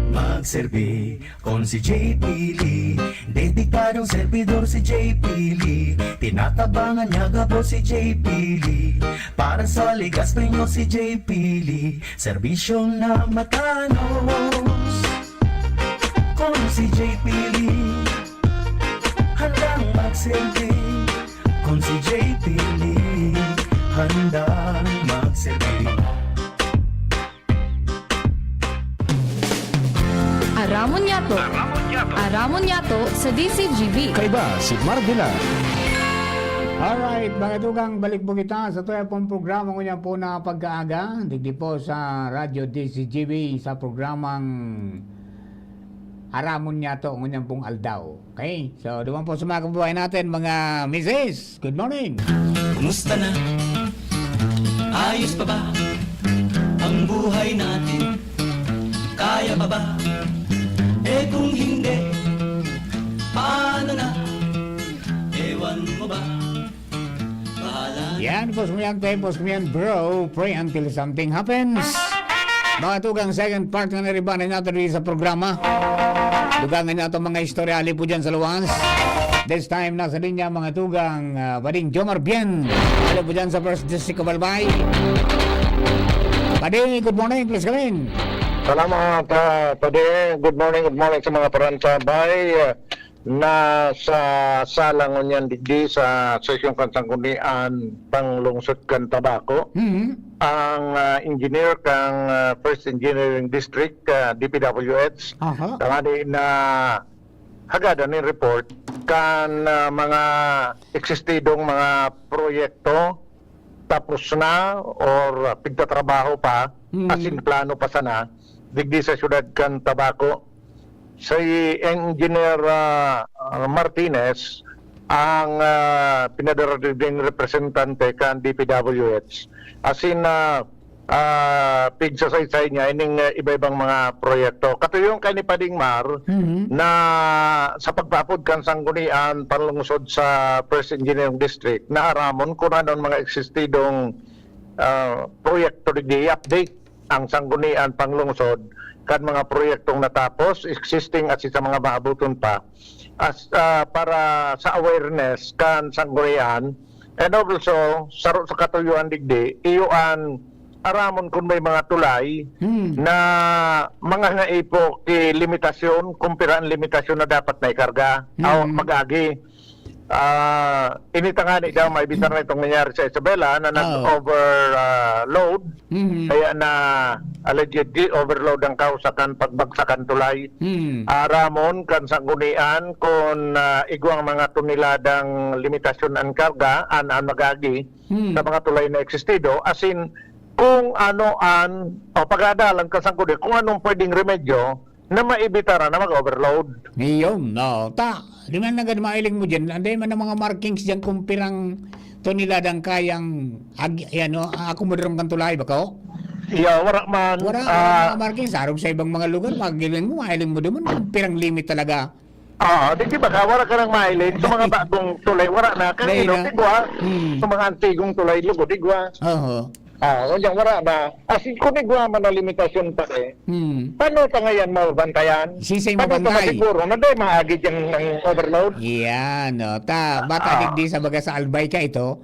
magserbi. Consi J P Lee, dedikadong servidor si J P Lee. Tinatabangan niya gabos si J P Lee. Para sa Legazpi nyo si J P Lee, serbisyong namatanos. Consi J P Lee, handang magserbi. Consi J P Lee, handang magserbi. Aramon Yato. Aramon Yato. Aramon Yato sa D C G B. Kaiba si Marvela. Alright, mga tugang, balik po kita sa tuya pong programa ngunyan po na pag-aaga, digdi po sa Radyo D C G B sa programang Aramon Yato ngunyan pong aldaw. Okay? So, duman po sa mga kababayan natin, mga misis, good morning! Kumusta na? Ayos pa ba ang buhay natin? Kaya pa ba? Eh, kung hindi, paano na? Ewan mo ba? Yan, pos mo yan, te, pos mo yan, bro. Pray until something happens. Mga tugang, second part na naribanan natin rin sa programa. Dugangan niya itong mga istorya, ali po dyan sa luwas. This time, nasa linya, mga tugang, ah, Pading Jomar Bien. Ali po dyan sa First District of Albay. Pading, good morning, please come in. Salamat, ah, Pading. Good morning, good morning sa mga parantabay. Ah, nasa sala ngunyan digdi sa sesyong kan Sanggunian Panglungsod kan Tabaco, Mhm. ang, ah, engineer kang, ah, First Engineering District, ah, D P W H, Aha. tangani na hagadan nin report kan, ah, mga eksistidong mga proyekto tapos na or pigtatrabaho pa, Hmm. as in plano pa sana, digdi sa siyudad kan Tabaco. Si Engineer, ah, Martinez ang, ah, pinadara digding representante kan D P W H. As in, ah, ah, pigsasaysay niya ining, ah, iba-ibang mga proyekto. Katuyon kay ni Pading Mar Mhm. na sa pagpaapod kan Sanggunian Panlungsod sa First Engineering District, naaramon kung ano ang mga eksistidong, ah, proyekto digdi, i-update ang Sanggunian Panglungsod kan mga proyektong natapos, existing at sa mga maabuton pa. As, ah, para sa awareness kan Sanggunian, and also, saro sa katuyoan digdi, iyo an aramon kun may mga tulay Hmm. na mga naipo ki limitasyon, kung pira an limitasyon na dapat na ikarga, o Hmm. mag-agi. Ah, ini tangani daw, may bisan na itong nangyari sa Isabela na Oo. nag-over, ah, load. Mhm. Kaya na allegedly overload ang kausa kan pagbagsak kan tulay. Hmm. Aramon kan Sanggunian kun, ah, igwang mga toneladang limitasyon an karga, an, an mag-agi Hmm. sa mga tulay na existido. As in, kung ano an, o pag-aadalan kan Sanggunian, kung anong pwedeng remedyo na maibitara na mag-overload. Iyon, no. Ta, di man nanggad mailing mo dyan. Anday man ang mga markings dyan kung pirang toneladang kayang ag-, yan, no, akomodar kan tulay, bako? Iya, wara man. Wara, wara Ah, mga markings. Sarog sa ibang mga lugar, magiling mo, mailing mo duman kung pirang limit talaga. Ah, di, di ba ka, wara ka nang mailing sa mga Dai. bagong tulay, wara na. Dai Kanino, na. Tigwa, Hmm. sa mga antigong tulay, lugod, igwa. Oho. Ah, o diyan, wara na. As in, kung igwa man na limitasyon pa eh, Hmm. paano ta ngayon mababantayan? Siisay Paano ta mabantay? masiguro na dai maagi dyan ng overload? Yan, no. Ta, bata Ah. digdi sa baga sa Albay ka ito.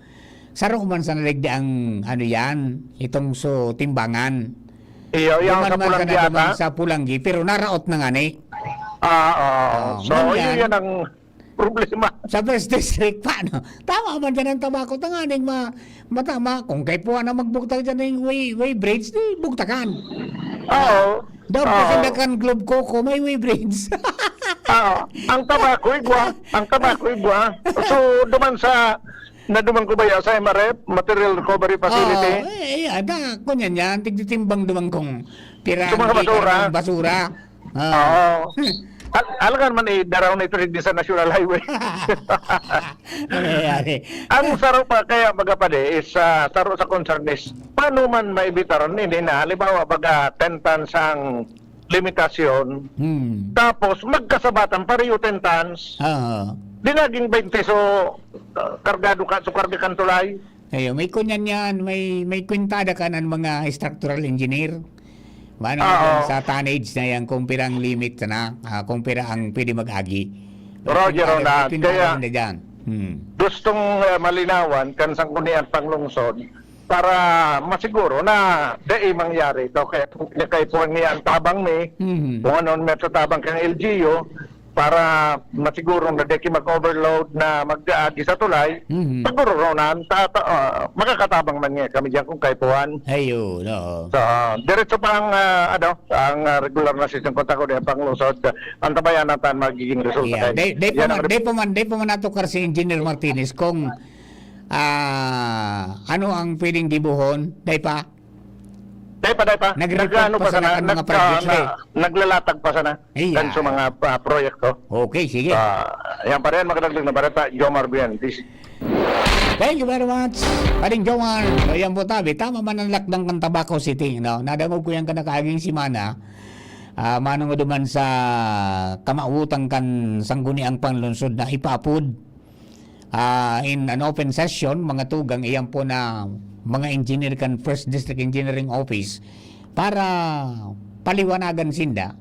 Saro man sana digdi ang, ano yan, itong so, timbangan. Iyo, Di yan man sa man sana Pulanggi duman ata? sa Pulanggi, pero naraot na nga ni. Ah, oo. Oh, So, yun, ngunyan, yan ang problema. Sa first district pa, no? Tama man dyan ang Tabaco. Tanganing ma-, matama. Kung kaipuhan na magbugtak dyan ng way, way bridge, di bugtakan. Oo. Daw po Oo. sa Dakan Globe Coco, may way bridge. Oo. Ang Tabaco, igwa. Ang Tabaco, igwa. So, duman sa, naduman ko ba yan? Sa M R F, Material Recovery Facility? Oo. Eh, eh, ada, kunyan yan. Tigtitimbang duman kung pira Sa mga ang basura. basura. Ah. Oo. Al-, alangan man, eh, daraw na ito digdi sa National Highway. Nangyayari. Ang saro pa kaya, mga pade, is, ah, saro sa concern is, paano man maibitaran ini na, halimbawa, baga, ten tons ang limitasyon, Hmm. tapos magkasabatan pareho ten tons, Oo. di naging twenty, so, ah, kargado ka, so karga kan tulay. Ayo, may kunyan yan, may, may kwintada ka ng mga structural engineer. Mano Oo. yan sa tonnage na yan, kung pira ang limit na, ah, kung pira ang pwede mag-agi. May Roger, kwintada, may Ronald, kwintada kaya na dyan. Hmm. gustong, ah, malinawan kan Sangguniang Panglungsod para masiguro na dai mangyari ito. Kaya kung kaipuhan niya ang tabang ni, Mhm. kung ano ang may tabang kang L G U, para masiguro na di ki mag-overload na mag-aagi sa tulay, Mhm. siguro ron na, ta-, ta-, ah, makakatabang man nga kami diyan kung kaipuhan. Ayun, oo. So, diretso pa ang, ah, ano, ang, ah, regular na session kontra ko din, Panglungsod. Antabayan natin magiging resulta Yeah. kayo. Day, day pa Yan ang man, day pa man, day pa man natukar si Engineer Martinez kung, ah, ano ang pwedeng gibohon, day pa? Day pa, day pa. Nag-report Nag-ano pa pa sana, sana kan mga nag-, projects, ah, na, eh. naglalatag pa sana Iya. kan sa mga, ah, proyekto. Okay, sige. Ah, yan pa rin, makadagdag na bareta, Jomar Bien, D C. Thank you very much, Paring Jomar. So, yan po, tabi. Tama man ang lakdang kan Tabaco City, no? Nadangog ko yan kanakaaging simana. Ah, manong duman sa kamawutang kan Sangguniang Panlungsod na ipaapod. ah, in an open session, mga tugang, iyan po na mga engineer kan First District Engineering Office para paliwanagan sinda.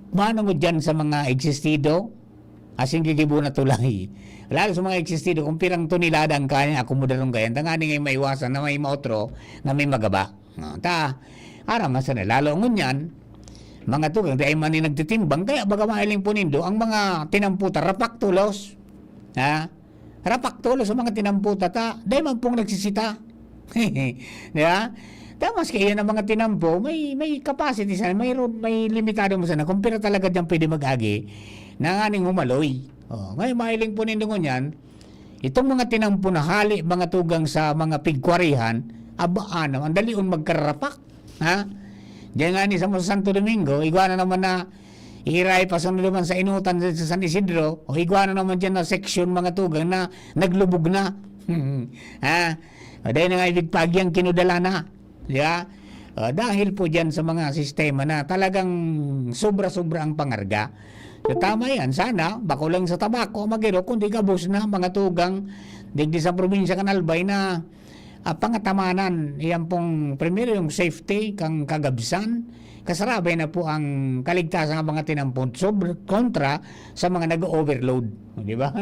Manungod diyan sa mga existido, asin gigibo na tulay. Lalo sa mga existido, kung pirang tonelada ang kayang akomodaron kayan, tanganing ay maiwasan na may maotro na may magaba. Ah, ta, aram na sana, lalo ngunyan, mga tugang, di ay man ni nagtitimbang, kaya baga mailing po nindo, ang mga tinamputa, rapak tulos. Ha? Rapak tulos sa mga tinamputa, ta, di man pong nagsisita. Di ba? Ta, maski iyan ang mga tinampo, may, may capacity sana, may road, may limitado mo sana, kung pira talaga diyan pwede mag-agi, nanganing humaloy. Oh, ngayon, mailing po nindo ngunyan, itong mga tinampo na hali, mga tugang sa mga pigkwarihan, abaan naman, dalion magkarapak. Ha? Diyan nga ni sa Santo Domingo, igwa na naman na iiray pasunod naman sa Inutan sa, sa San Isidro, o igwa na naman diyan na section, mga tugang, na naglubog na. Ha? O, dahil na nga ibig paagyang kinudala na. Di ba? O, dahil po diyan sa mga sistema na talagang sobra-sobra ang pangarga. So, tama yan. Sana, bako lang sa tabako, magiro, kundi gabos na, mga tugang, digdi sa probinsya kan Albay na, ah, pangatamanan. Iyan pong, primero, yung safety, kang kagabsan, kasarabay na po ang kaligtasan ng mga tinampon sobr-, kontra sa mga nag-overload. Di ba?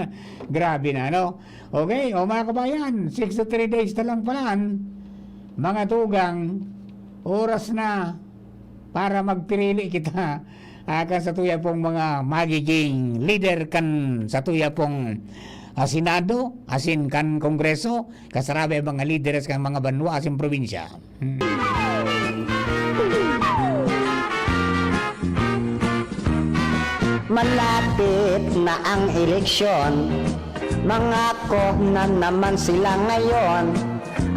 Grabe na, no? Okay, o mga kabayan, sixty-three days na lang pala, mga tugang, oras na para magpirili kita, ah, kan satuya pong mga magiging lider kan satuya pong, ah, Senado, asin kan Kongreso, kasarabi ang mga lideres kan mga banwa asin probinsya. Hmm. Malapit na ang eleksyon, mangako na naman sila ngayon.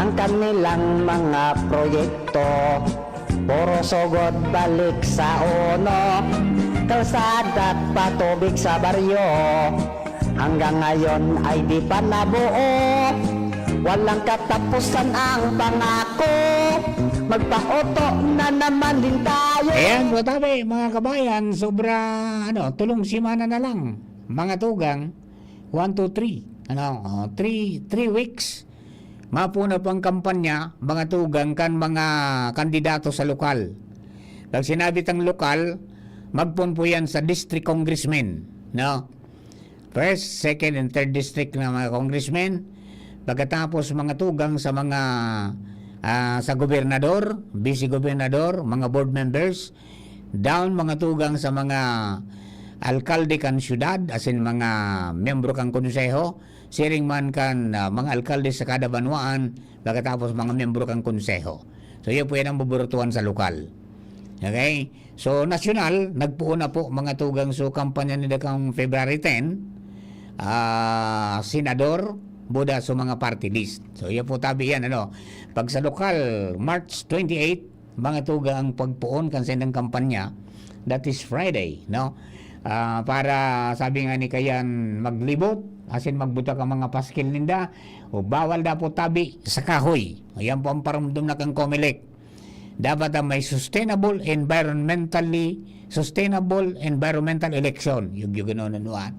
Ang kanilang mga proyekto, puro sugod balik sa uno. Kalsada at patubig sa baryo, hanggang ngayon ay di pa nabuo. Walang katapusan ang pangako. Magpaoto na naman din tayo. Ayan, po tabi, mga kabayan, sobra, ano, tulong semana na lang, mga tugang. One, two, three. Ano, oh, three, three weeks. Mapuna po ang kampanya, mga tugang, kan mga kandidato sa lokal. Pag sinabi tang lokal, magpon po yan sa district congressman, no? First, second, and third district na mga congressmen. Pagkatapos, mga tugang sa mga, ah, sa gobernador, vice-gobernador, mga board members. Down, mga tugang sa mga alkalde kan syudad, asin mga miyembro kan konseho, siring man kan, ah, mga alkalde sa kada banwaan, pagkatapos mga miyembro kan konseho. So, iyo po yan ang buburutuhan sa lokal. Okay? So, nasyonal, nagpoon na po, mga tugang, so, kampanya nila kang February ten, ah, senador, buda sa mga party list. So, iyo po tabi yan, ano. Pag sa lokal, March twenty-eight, mga tugang, ang pagpoon kan sendang kampanya, that is Friday, no? Ah, para, sabi nga ni Kayan, maglibot, asin magbuta ka mga paskil ninda, o bawal dapat tabi sa kahoy. Ayan po ang paramdom na kang Comelec. Dapat ang may sustainable, environmentally, sustainable environmental election. Yug-, yug-, ano, ano, ano, ah.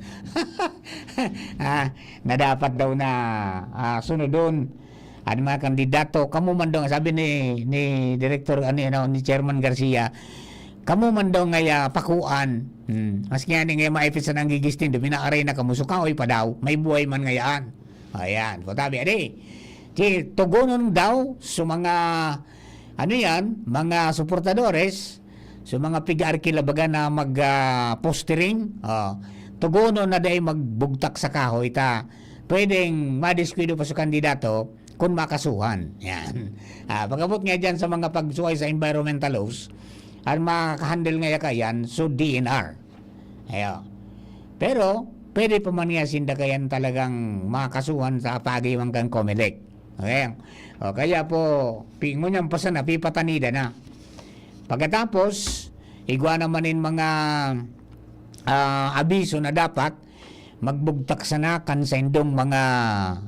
Ah, na dapat daw na, ah, sunodon ang mga kandidato. Kamo man daw, sabi ni, ni Director, ano, ano, ni Chairman Garcia, kamo man daw ngaya pakuan. Hmm. Maski nga ni ngaya maipit sa nanggigisting, duminaarena kamo, sukaoy pa daw, may buhay man ngayaan. Ayan, kutabi, adi. Di, tugunon daw sa mga, ano yan, mga suportadores, sa mga piga-arkila baga na mag, ah, postering, oh, tugunon na dai magbugtak sa kahoy ta pwedeng madiskuido pa sa kandidato kung makasuhan. Yan. Ah, pag-abot nga dyan sa mga pagsuhay sa environmental laws, ang makakahandle nga yaka yan, so D N R. Ayo. Pero, pwede pa man nga sinda kayan talagang makasuhan sa pag-iwan kang Comelec. Okay? O, kaya po, pi-, ngunyan pa sana, pipatanida na. Pagkatapos, igwa naman in mga, ah, abiso na dapat magbugtak sana kan sa indong mga,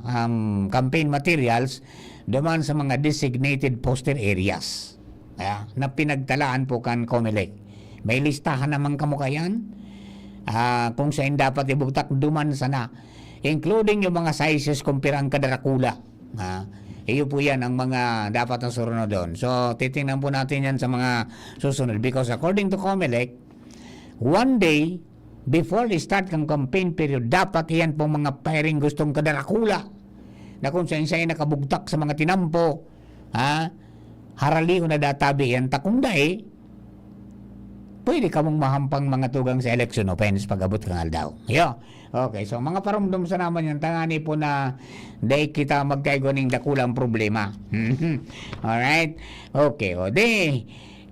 um, campaign materials duman sa mga designated poster areas, ah, na pinagtalaan po kan Comelec. May listahan naman kamo kayan, ah, kung saan dapat ibugtak duman sana. including yung mga sizes kung pira ang kada dakula. Ha? Iyo po yan ang mga dapat na surunod doon. So, titingnan po natin yan sa mga susunod. Because according to Comelec, one day before the start ng campaign period, dapat iyan pong mga firing gustong kadarakula na kung saan siya ay nakabugtak sa mga tinampo, ha? Haralihon na databi yan. Takong dai, pwede kamong mahampang mga tugang sa election offense pag-abot kang aldaw. Yo. Okay, so mga parumdom sa naman yan, tangani po na dai kita magkaigwa ning dakulang problema. Alright? Okay, o di,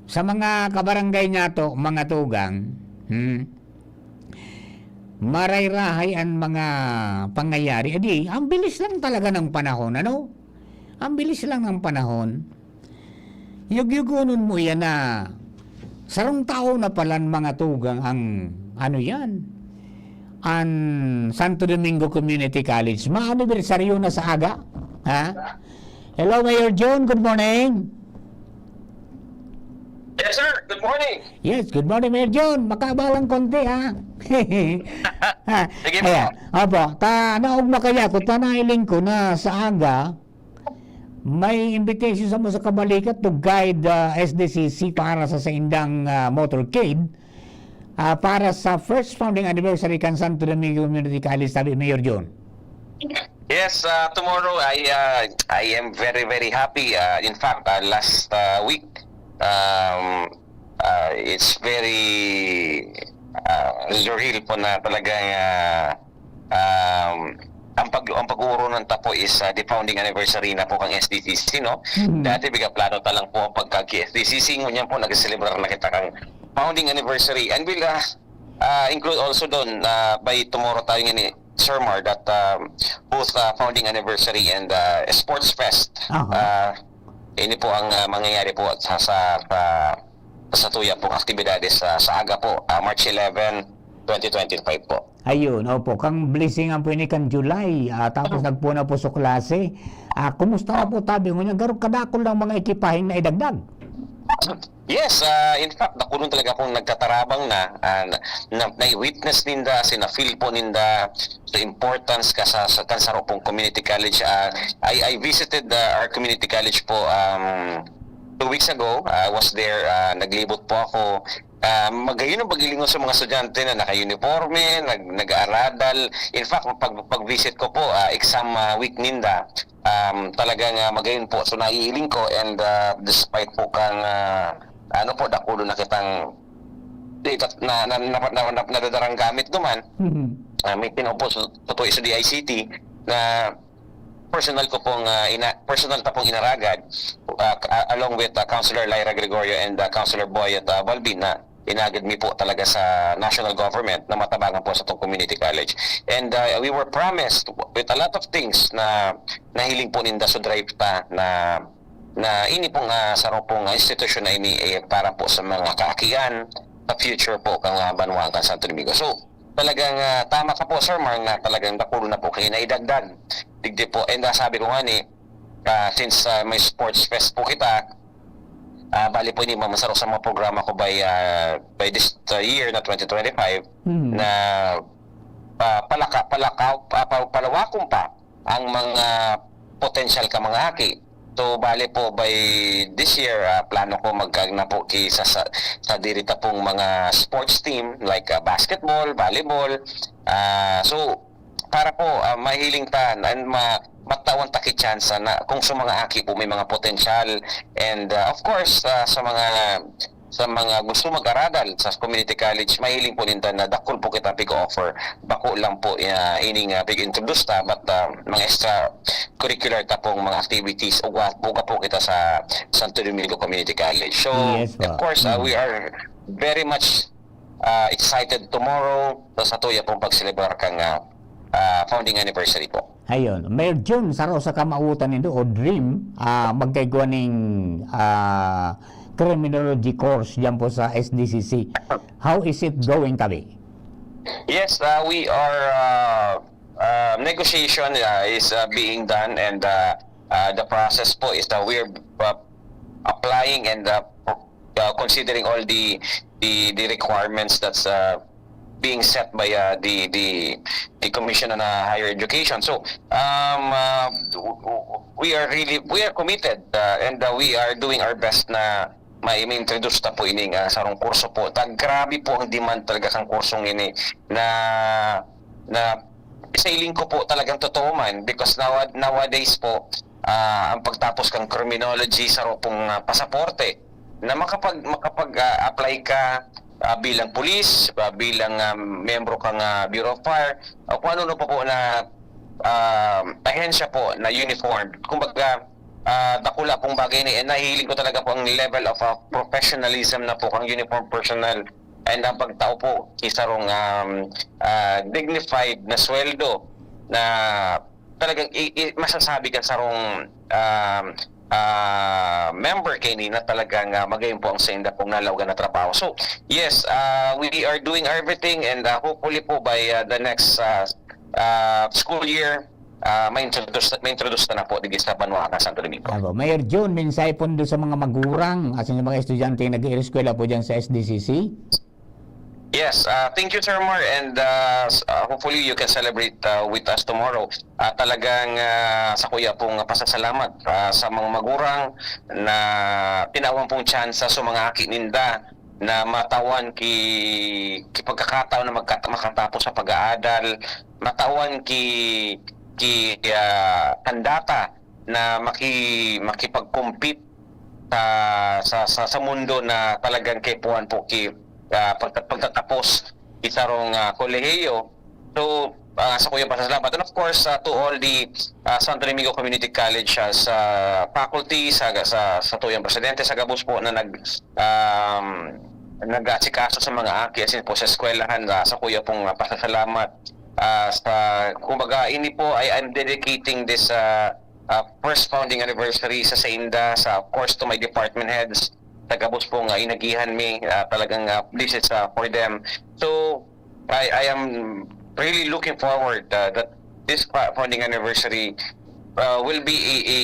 sa mga kabarangay niya to, mga tugang, hmm, maray-rahay ang mga pangyayari. Adi, ang bilis lang talaga ng panahon, ano? Ang bilis lang ng panahon. Yugyugonon mo yan na sarong tao na palan mga tugang ang, ano yan, ang Santo Domingo Community College. Maanibersaryo na sa aga. Ha? Hello, Mayor John. Good morning. Yes, sir. Good morning. Yes, good morning, Mayor John. Makabalang konti, ha? Ha, Sige po. Ayan. Opo, ta, naog makayakot, ta nailing ko na sa aga, may invitation sa mo sa kabalikat to guide uh, S D C C para sa saindang uh, motorcade, ah, para sa first founding anniversary kan Santo Domingo Community College, sabi Mayor John. Yes, uh, tomorrow I uh, I am very, very happy. Uh, in fact, uh, last uh, week, um, uh, it's very uh, surreal po na talagang uh, um, ang pag ang pag-uurungan ta po is uh, the founding anniversary na po kang S D C C, no? Mhm. Dati biga plano ta lang po ang pagkag-S D C C, ngunyan po nag-celebrar na kita kang founding anniversary, and we'll uh, uh, include also doon uh, by tomorrow tayo nga ni Sir Mar that um, both uh, founding anniversary and uh, sports fest. Aha. Uh, ini po ang uh, mangyayari po sa sa sa, sa tuya pong aktibidades sa, sa aga po, uh, March eleven, twenty twenty-five po. Ayun, opo. Kang blessing ang po ini kan July. Ah, tapos nagpuna po sa klase. Ah, kumusta na po tabi? Ngunyan, garo kadakol ng mga ekipaheng na idagdag. Yes, uh, in fact, dakulon talaga akong nagtatarabang na, uh, na, na, na-witness ninda, kasi na-feel po ninda the importance ka sa, sa kan saro pong community college. Uh, I, I visited uh, our community college po um, two weeks ago. I was there, uh, naglibot po ako. Uh, magayon ang paghilingon sa mga estudyante na naka-uniforme, nag, nag-aaradal. In fact, pag, pag-visit ko po, uh, exam uh, week ninda, um, talagang uh, magayon po. So, naiiling ko and uh, despite po kang uh, ano po, dakulo na kitang di- na, na, na, na, na, nadadarang gamit duman. Mhm. Uh, may pinupos totoo sa D I C T na personal ko pong uh, ina, personal ta pong inaragad uh, along with uh, Councilor Lyra Gregorio and uh, Councilor Boyet uh, Balbin na inagad mi po talaga sa national government na matabangan po sa tong community college. And uh, we were promised with a lot of things na nahiling po ninda sa drive ta na na ini pong uh, sarong pong institusyon na ini eh, para po sa mga kaakian sa future po kang uh, banwaan kan Santo Domingo. So, talagang uh, tama ka po, Sir Mar, na talagang dakulo na po kayo na idagdag. Digdi po. And uh, sabi ko nga ni, uh, since uh, may sports fest po kita, uh, bali po ini mamasarok sa mga programa ko by uh, by this uh, year na twenty twenty-five Mhm. na uh, palaka, palaka, uh, pa- palawakon pa ang mga potential ka mga aki. So, bali po by this year, uh, plano ko magkagna po ki sa, sa, sa diri ta pong mga sports team like uh, basketball, volleyball. Uh, so, para po uh, mahiling ta and ma matawan ta ki chance na kung sa mga aki po may mga potential and uh, of course uh, sa mga sa mga gusto mag-aradal sa community college, mahiling po ninda na dakul po kita pig-offer. Bako lang po uh, ining uh, pig-introduce ta, but uh, mga extra curricular ta pong mga activities, uga, uga po kita sa Santo Domingo Community College. So, Yes, po. Of course, uh, Mm. we are very much uh, excited tomorrow sa, sa tuya pong pag-celebrar kang uh, uh, founding anniversary po. Ayun. Mayor Jun, saro sa kamautan nindo o dream, ah, magkaigwa ning ah, criminology course diyan po sa S D C C. How is it going, tabi? Yes, uh, we are uh, uh, negotiation uh, is uh, being done and uh, uh, the process po is that we're uh, applying and uh, uh, considering all the the, the requirements that's uh, being set by, uh, the, the, the Commission on, uh, Higher Education. So, um, uh, w-, w-, we are really, we are committed, uh, and, uh, we are doing our best na mai-, ma-introduce ta po ining, ah, sarong kurso po. Ta-, grabe po ang demand talaga kan kursong ini na, na sa hiling ko po talagang totoo man, because nawa-, nowadays po, ah, ang pagtapos kang criminology, saro pong, ah, pasaporte na makapag-, makapag, ah, apply ka, ah, bilang pulis, ah, bilang, ah, miyembro kang, ah, Bureau of Fire, o kung ano-ano pa po na, ah, ahensya po na uniformed. Kumbaga, ah, dakula pong bagay ni, and nahihiling ko talaga po ang level of, ah, professionalism na po kang uniform personnel and ang pagtao po ki sarong, um, ah, dignified na sweldo na talagang i-, i-, masasabi ka sarong, um, ah, member kaini na talagang, ah, magayon po ang sainda pong nalaogan na trabaho. So, yes, ah, we are doing everything, and, ah, hopefully po by, ah, the next, ah, ah, school year, ah, ma-introduce, ma-introduce na, na po digdi sa banwa kan Santo Domingo. Abo, Mayor Jun, mensahe po nindo sa mga magurang, asin sa mga estudyante na nag-eereskwela po diyan sa S D C C? Yes, ah, thank you, Sir Mar, and, ah, s-, ah, hopefully you can celebrate, ah, with us tomorrow. Ah, talagang, ah, sakuya pong pasasalamat, ah, sa mga magurang na tinawan pong tsansa sa mga aki ninda na matawan ki, ki pagkakataon na magkat-, makatapos sa pag-aadal, matawan ki, ki, ah, kandata na maki-, makipag-compete sa, sa, sa, sa mundo na talagang kaipuhan po ki, ah, pagta-, pagtatapos ki sarong, ah, kolehiyo. So, ah, sakuya pasasalamat. And of course, ah, to all the, ah, Santo Domingo Community College, ah, sa faculty, sa, sa, satuyang presidente, sa gabos po na nag-, um, nag-aasikaso sa mga aki, asin po sa eskwelahan, ah, sakuya pong, ah, pasasalamat. Ah, sa, kumbaga, ini po ay I'm dedicating this, ah, ah, first founding anniversary sa sainda, sa, of course, to my department heads, sa gabos po nga inagihan mi, ah, talagang, ah, this is, ah, for them. So, I, I am really looking forward, ah, that this fa-, founding anniversary, ah, will be a, a,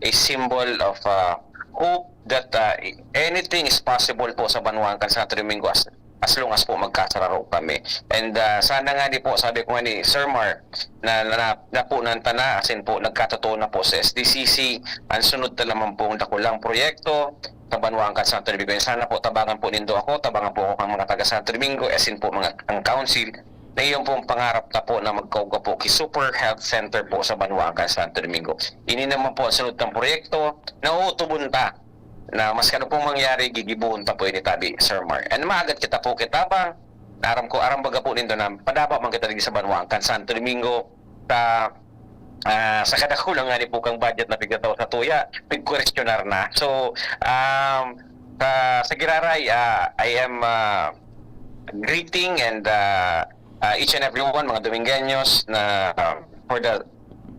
a symbol of, ah, hope that, ah, anything is possible po sa banwaan kan Santo Domingo as, as long as po magkasararo kami. And, ah, sana nga ni po, sabi ko nga ni Sir Mar, na, na, na, napunan ta na, asin po nagkatotoo na po sa S D C C, ang sunod na lamang pong dakulang proyekto sa banwaan kan Santo Domingo. Sana po tabangan po nindo ako, tabangan po ako ng mga taga Santo Domingo, asin po mga, ang council, na iyon pong pangarap na po na magkaugwa po ki Super Health Center po sa banwaan kan Santo Domingo. Ini naman po ang sunod ng proyekto na uutubon ta na mas kano pong mangyari, gigibuhon ta po ini tabi, Sir Mar. And maagat kita po kitabang, aram ko, aram baga po nindo na padaba man kita digdi sa banwaan kan Santo Domingo, sa, ah, sa kadakulang nga ni po kang budget na pigtataw sa tuya, pigkwestiyonar na. So, um, sa, sa giraray, ah, I am, ah, greeting and, ah, ah, each and everyone, mga Domingueños, na, ah, for the,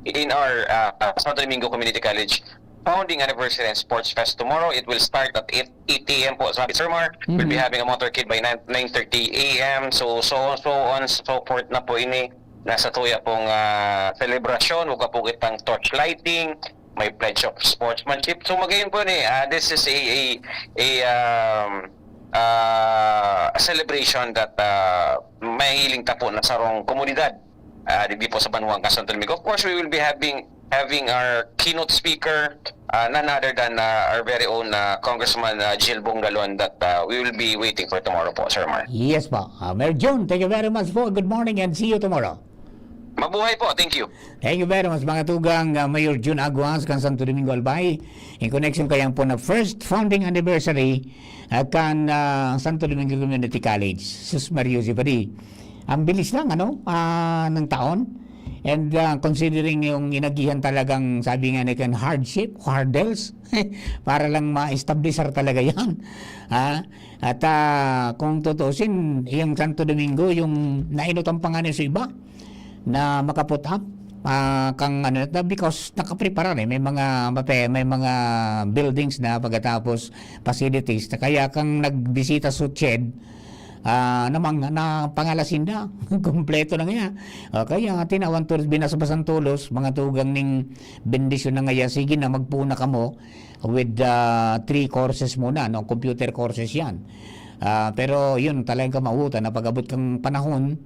in our, ah, Santo Domingo Community College founding anniversary and sports fest tomorrow. It will start at eight, eight a m po. Sabi Sir Mar, we'll be Mhm. having a motorcade by nine, nine thirty a m. So, so, so on, so forth na po ini. Nasa tuya pong, ah, selebrasyon, wag ka po kitang torch lighting, may pledge of sportsmanship. So, magayon po ni, ah, this is a, a, a, um, ah, a celebration that, ah, mahiling ta po na sarong komunidad, ah, digdi po sa banwaan kan Santo Domingo. Of course, we will be having, having our keynote speaker, ah, none other than, ah, our very own, ah, Congressman, ah, Jil Bongalon that, ah, we will be waiting for tomorrow po, Sir Mar. Yes po. Ah, Mayor Jun, thank you very much po. Good morning and see you tomorrow. Mabuhay po. Thank you. Thank you very much, mga tugang, ah, Mayor Jun Aguas kan Santo Domingo, Albay. In connection kayang po na first founding anniversary, ah, kan, ah, Santo Domingo Community College. Sus, Mario, si Padi. Ang bilis lang, ano, ah, ng taon. And, ah, considering yung inagihan talagang, sabi nga ni Ken, hardship, hurdles, para lang ma-establishar talaga yan. Ha? At, ah, kung tutuusin, yung Santo Domingo, yung nainot ang panganay sa iba na makaput up, ah, kang ano, na, because nakaprepara na, eh. May mga mape-, may mga buildings na, pagkatapos facilities na. Kaya kang nagbisita sa CHED, ah, namang-, napangalasin na. Kompleto na nga. O, kaya tinawan tulos, binasbasan tulos, mga tugang ning bendisyon na ngaya, sige na, magpuna kamo with, ah, three courses muna, no? Computer courses yan. Ah, pero yun, talagang kamautan na pag-abot kang panahon,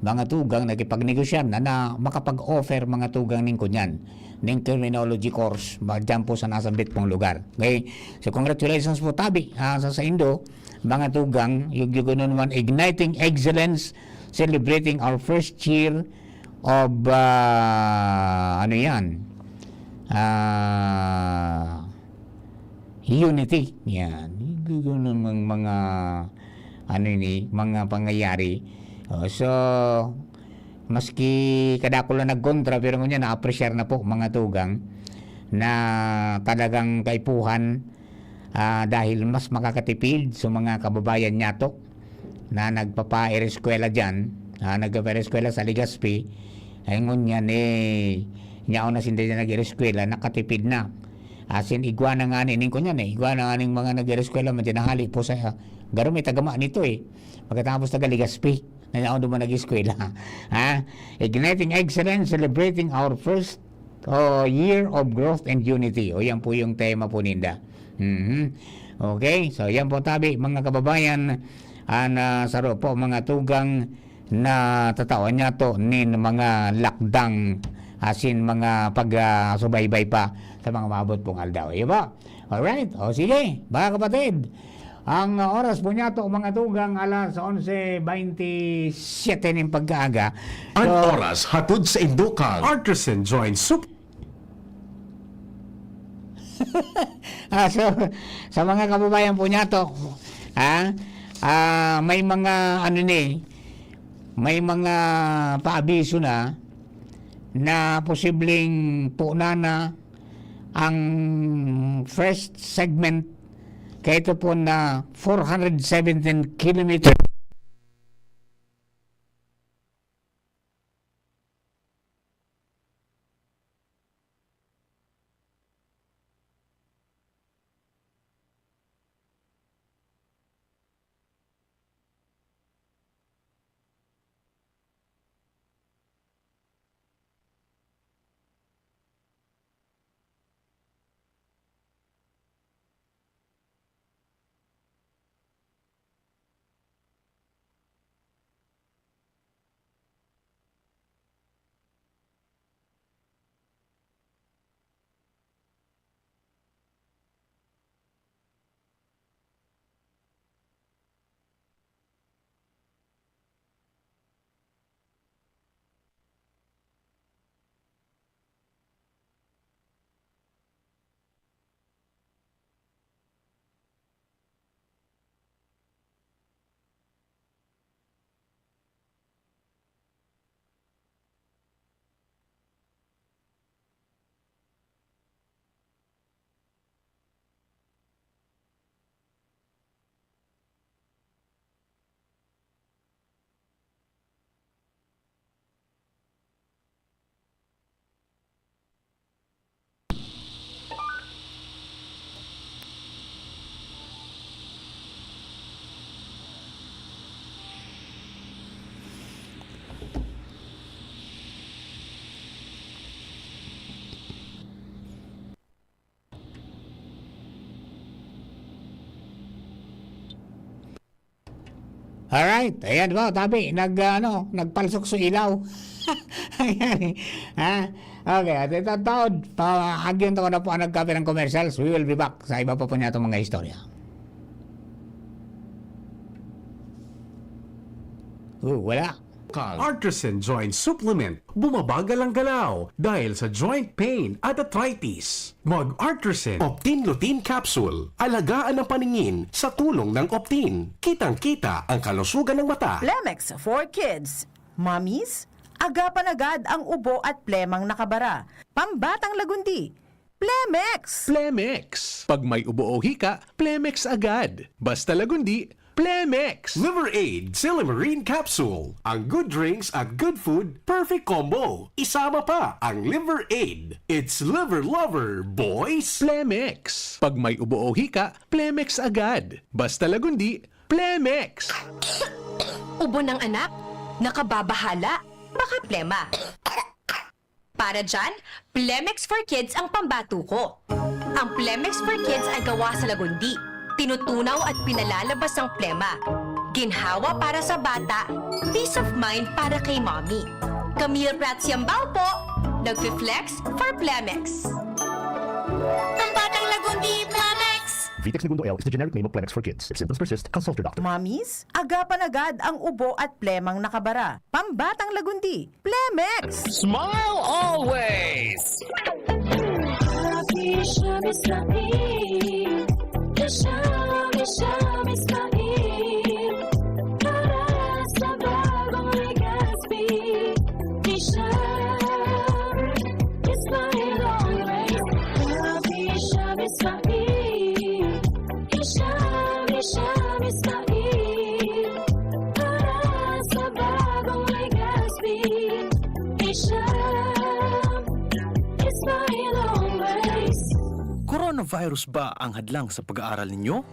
mga tugang, nakipagnegosyar na, na makapag-offer, mga tugang, ning kunyan, ning criminology course, ba, dyan po sa nasambit pong lugar. Okay? So, congratulations po, tabi, ah, sa, sa indo, mga tugang, yun, yun, yun naman, igniting excellence, celebrating our first year of, ah, ano yan? Ah, unity. Yan. Ganun ang mga, ano ini, mga pangyayari. Oh, so, maski kadakul na nagkontra, pero ngunyan, na-appreciate na po, mga tugang, na talagang kaipuhan, ah, dahil mas makakatipid sa mga kababayan niyato na nagpapaireskwela diyan, ah, nagpapaireskwela sa Legazpi, ay ngunyan, eh, nyaon na sinda diyan nag-ireskwela, nakatipid na. Asin igwa na nga ni, ning kunyan, eh, igwa na nga ning mga nag-ireskwela, madyan nahali po sa, garo may tagama nito, eh. Pagkatapos taga Legazpi, na nyaon duman nag-eskwela. Ha? Igniting Excellence, celebrating our first, oh, year of growth and unity. O, yan po yung tema po ninda. Mhm. Okay, so yan po tabi, mga kababayan, an, ah, saro po, mga tugang na tatawan niyato nin mga lakdang asin mga pag, ah, subaybay pa sa mga maabot pong aldaw. Iyo ba? Alright. O sige, mga kapatid. Ang oras po niyato, mga tugang, alas onse bentisiete nin pagkaaga. An So, oras hatod sa indo kan Artisan Joint Sup- Ah, so, sa mga kababayan po niyato, ah, ah, may mga, ano ni, may mga paabiso na, na posibleng puna na ang first segment, kaya ito po na four hundred seventeen kilometer. Alright, ayan po, tabi, nag, ah, ano, nagpalsok sa ilaw. Ayan, ha? Okay, at ito, taod, pa, agyan to ko na po ang nagkape ng commercials. We will be back sa iba pa po niya itong mga istorya. Oh, wala. Kang Artisan Joint Supplement, bumabagal ang galaw dahil sa joint pain at arthritis. Mag Artisan Optin Lutein Capsule. Alagaan ang paningin sa tulong ng Optin. Kitang-kita ang kalusugan ng mata. Plemex for Kids. Mommies, agapan agad ang ubo at plemang nakabara. Pambatang lagundi. Plemex! Plemex. Pag may ubo o hika, Plemex agad. Basta lagundi, Plemex. Liver Aid Silymarin Capsule. Ang good drinks at good food, perfect combo. Isama pa ang Liver Aid. It's Liver Lover, boys! Plemex. Pag may ubo o hika, Plemex agad. Basta lagundi, Plemex. Ubo ng anak? Nakababahala? Baka plema. Para dyan, Plemex for Kids ang pambato ko. Ang Plemex for Kids ay gawa sa lagundi. Tinutunaw at pinalalabas ang plema. Ginhawa para sa bata, peace of mind para kay mommy. Camille Prats Yambao po, nagfi-flex for Plemex. Ang batang Lagundi, Plemex! Vitex Negundo L is the generic name of Plemex for kids. If symptoms persist, consult your doctor. Mommies, agapan agad ang ubo at plemang nakabara. Pambatang Lagundi, Plemex! Smile always! Happy siya, Miss Lagundi. Siya, siya, Miss Lagundi. Para sa bagong Legazpi. Siya, Miss Lagundi always. Happy siya, Miss Lagundi. Siya, siya, Miss Lagundi. Para sa bagong Legazpi. Siya, Miss Lagundi always. Coronavirus ba ang hadlang sa pag-aaral ninyo?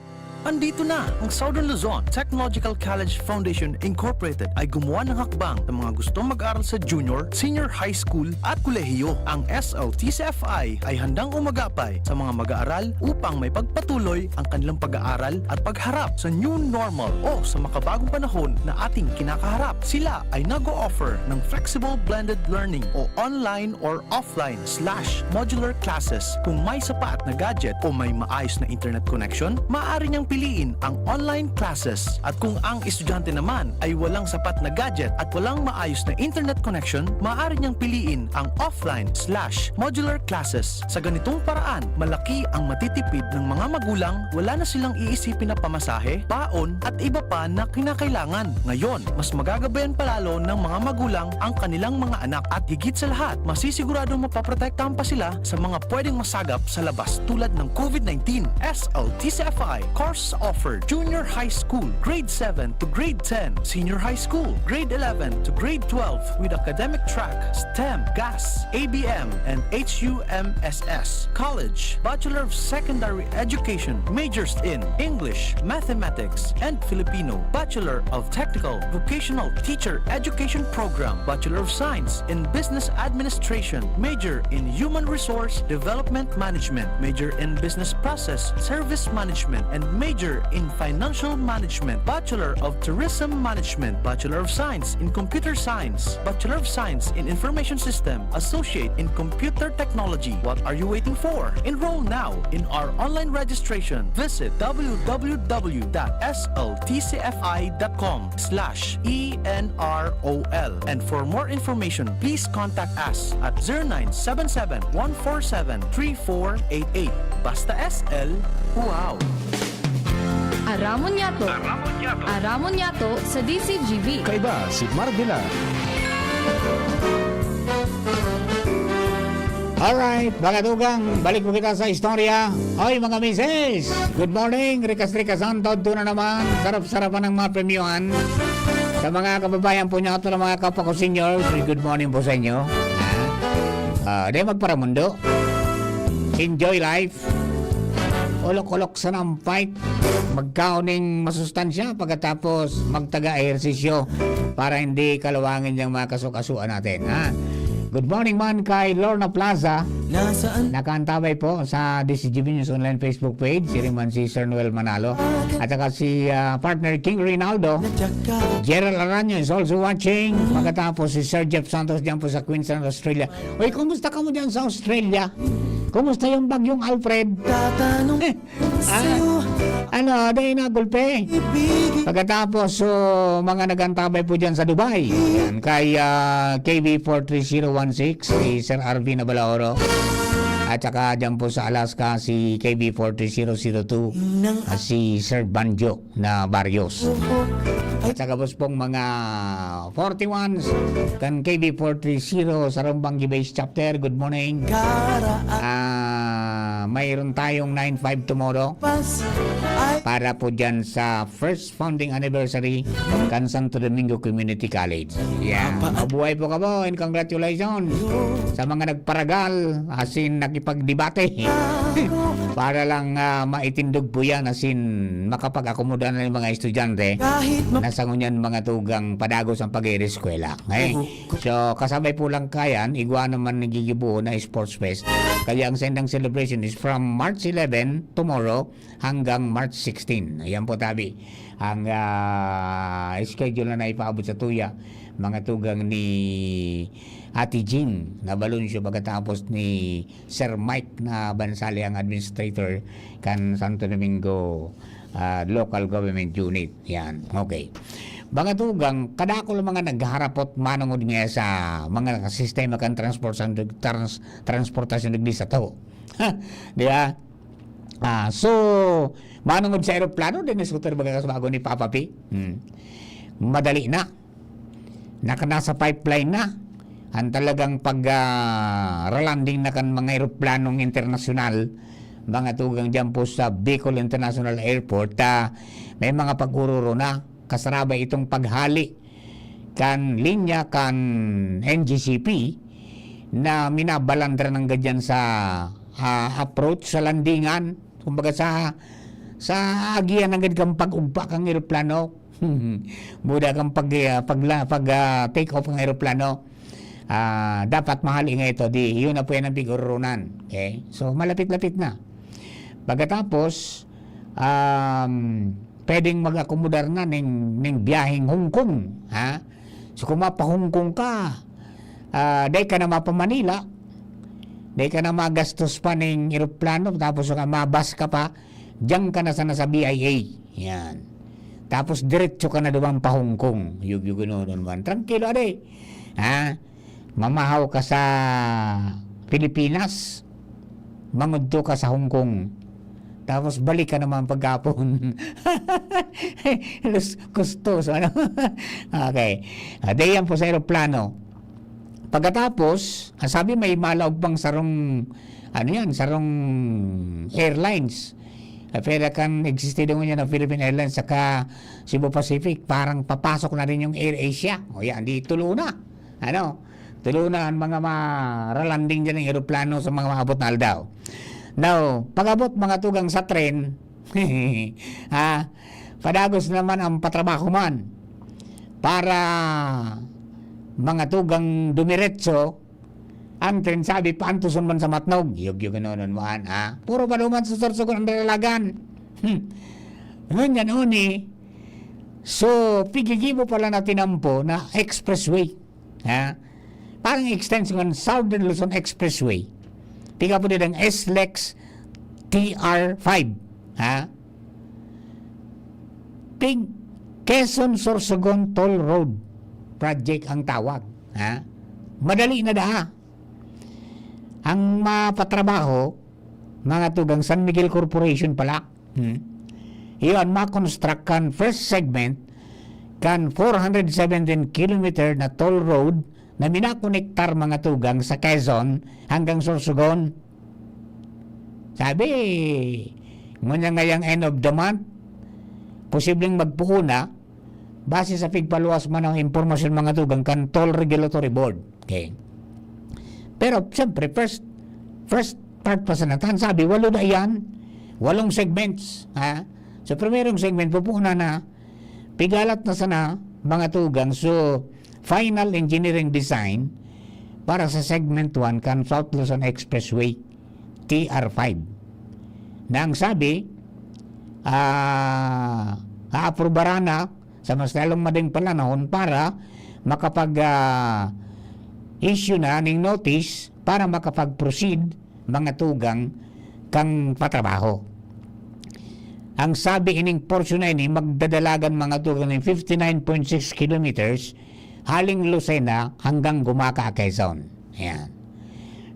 Andito na! Ang Southern Luzon Technological College Foundation Incorporated ay gumawa ng hakbang sa mga gustong mag-aral sa junior, senior high school at kolehiyo. Ang S L T C F I ay handang umagapay sa mga mag-aaral upang maipagpatuloy ang kanilang pag-aaral at pagharap sa new normal o sa makabagong panahon na ating kinakaharap. Sila ay nag-o-offer ng flexible blended learning o online or offline slash modular classes. Kung may sapat na gadget o may maayos na internet connection, maaari niyang piliin ang online classes. At kung ang estudyante naman ay walang sapat na gadget at walang maayos na internet connection, maaari niyang piliin ang offline slash modular classes. Sa ganitong paraan, malaki ang matitipid ng mga magulang, wala na silang iisipin na pamasahe, baon, at iba pa na kinakailangan. Ngayon, mas magagabayan palalo ng mga magulang ang kanilang mga anak at higit sa lahat, masisiguradong mapoprotektahan pa sila sa mga pwedeng masagap sa labas tulad ng COVID nineteen. S L T C F I course offer junior high school, grade seven to grade ten, senior high school, grade eleven to grade twelve with academic track, STEM, GAS, A B M, and H U M S S. College, Bachelor of Secondary Education, majors in English, Mathematics, and Filipino, Bachelor of Technical Vocational Teacher Education Program, Bachelor of Science in Business Administration, major in Human Resource Development Management, major in Business Process Service Management, and major in Financial Management, Bachelor of Tourism Management, Bachelor of Science in Computer Science, Bachelor of Science in Information System, Associate in Computer Technology. What are you waiting for? Enroll now in our online registration. Visit w w w dot s l t c f i dot com slash e n r o l. And for more information, please contact us at zero nine seven seven, one four seven, three four eight eight. Basta S L, wow! Aramon niyato. Aramon niyato. Aramon niyato sa D C G B. Kaiba si Marvila. Alright, mga tugang, balik po kita sa istorya. Oy, mga misis, good morning. Rikas-rikas ang todo na naman. Sarap-sarapan ng mga premyuhan. Sa mga kababayan po niya, ito na mga kapwa ko seniors, good morning po sa inyo. Ah, di magparamundo. Enjoy life. Olok-olok sa nampait. Magkaon ning masustansya, pagkatapos magtaga ehersisyo para hindi kalawangin yung mga kasukasuan natin, ha? Good morning man kay Lorna Plaza. Nasaan? Nakaantabay po sa D C G B News Online Facebook page. Siring man si Sir Noel Manalo. At saka si, ah, partner King Rinaldo. Gerald Aranyo is also watching. Pagkatapos si Sir Jeff Santos dyan po sa Queensland, Australia. Uy, kumusta ka mo dyan sa Australia? Kumusta yung bagyong Alfred? Tatanong Ah, sa'yo. Ano, dahil na gulpe. Ibigin. Pagkatapos, so, mga nagantabay po dyan sa Dubai. Yan, kay, ah, K B four three zero one six, si Sir Arvin Abalaoro. At saka dyan po sa Alaska, si K B four three zero zero two, Nang ah, si Sir Banjo na Barrios. At saka po pong mga forty-ones, kan K B four three zero, Sarumbang Base Chapter, good morning. Karaan. Ah, mayroon tayong nine five tomorrow. Pas-, ay. Para po dyan sa first founding anniversary kan Santo Domingo Community College. Yeah. Apa-, Mabuhay po kamo and congratulations sa mga nagparagal, as in, nakipagdebate. Ako. Para lang, ah, maitindog po yan, as in, makapag-akomoda na yung mga estudyante. Kahit ma- Nasa ngunyan mga tugang padagos ang pag-iireskwela. Okay? Oo. So, kasabay po lang kayan, igwa naman nagigibuo na sports fest. Kaya ang sendang celebration is from March eleven, tomorrow, hanggang March sixteen. Ayan po, tabi. Ang, ah, schedule na naipaabot sa tuya, mga tugang ni Ate Jean Nabaluncio, pagkatapos ni Sir Mike na Bansali, ang administrator kan Santo Domingo, ah, Local Government Unit. Yan. Okay. Mga tugang, kadakol ang mga nagharapot manongod nga sa mga sistema kan transportasyon, trans-, transportasyon digdi sa tawo. Di ba? Ah, so, manongod sa eroplano, din scooter baga kas bago ni Papa P. Hmm. Madali na. Naka-, nasa pipeline na. Ang talagang pag, ah, ralanding na kan mga eroplanong internasyonal, mga tugang dyan po sa Bicol International Airport, ah, may mga pag-ururo na. Kasarabay itong paghali kan linya kan N G C P na minabalandra nanggad dyan sa, ah, approach sa landingan. Kumbaga sa, sa agihan nanggad kan pag-ugpa kan eroplano. Muda kan pag, ah, pagla-, pag, ah, take off kan eroplano. Ah, dapat mahali nga ito. Di, yun na po yan ang piguroronan. Okay? So, malapit-lapit na. Pagkatapos, um, pwedeng mag-akomodar na ning, ning biyaheng Hong Kong, ha? So, kung mapa-Hong Kong ka, ah, dai ka na mapa-Manila, dai ka na magastos pa ning eroplano, tapos ka mabas ka pa, diyan ka na sana sa B I A. Yan. Tapos, diretso ka na duman pa Hong Kong. Yug-, yug-, ano, ano naman. Trangkilo, ade. Ha? Mamahaw ka sa Pilipinas, mangudto ka sa Hong Kong. Tapos balik ka naman pagkapon. Lus-, gusto, so ano? Okay. Ah, di yan po sa eroplano. Pagkatapos, ah, sabi may malaog pang sarong, ano yan, sarong airlines. Ah, pwede kan existido ngayon ang Philippine Airlines saka Cebu Pacific, parang papasok na rin yung AirAsia. O yan, di tulo na. Ano? Tulo na ang mga maralanding dyan ng eroplano sa mga maabot na aldaw. Now, pag-abot mga tugang sa tren, ha, padagos naman ang patrabaho man. Para mga tugang dumiretso, ang tren sabi, paantuson man sa Matnog. Yug-yug, ano, ano, maan, ha? Puro pa naman sa Sorsogon ang dalagan. Hmm. Ngunyan, oni, so, pigigibo pala na tinampo na expressway. Ha? Parang extension ng Southern Luzon Expressway. Piga po din ang S-Lex T R five. Ha? Pig Quezon Sorsogon Toll Road Project ang tawag. Ha? Madali na daa. Ang mapatrabaho, mga tugang San Miguel Corporation pala. Hmm. Iyon, makonstruct kan first segment kan four hundred seventeen kilometer na toll road na minakonektar mga tugang sa Quezon hanggang Sorsogon. Sabi, ngunyan ngayang end of the month, posibleng magpuuna, base sa pigpaluwas man ang impormasyon mga tugang kan Toll Regulatory Board. Okay. Pero, siyempre, first, first part pa sana, tan sabi, walo na iyan, walong segments, ha? So, primerong segment, pupunan na, pigalat na sana, mga tugang. So, final engineering design para sa segment one kan South Luzon Expressway, T R five. Na ang sabi, ah, aaprubaran na sa mas lalong madaling panahon para makapag, ah, issue na ning notice para makapag-proceed mga tugang kan patrabaho. Ang sabi ining porsyon na ini, magdadalagan mga tugang nin fifty nine point six kilometers haling Lucena hanggang Gumaca, Quezon. Ayan.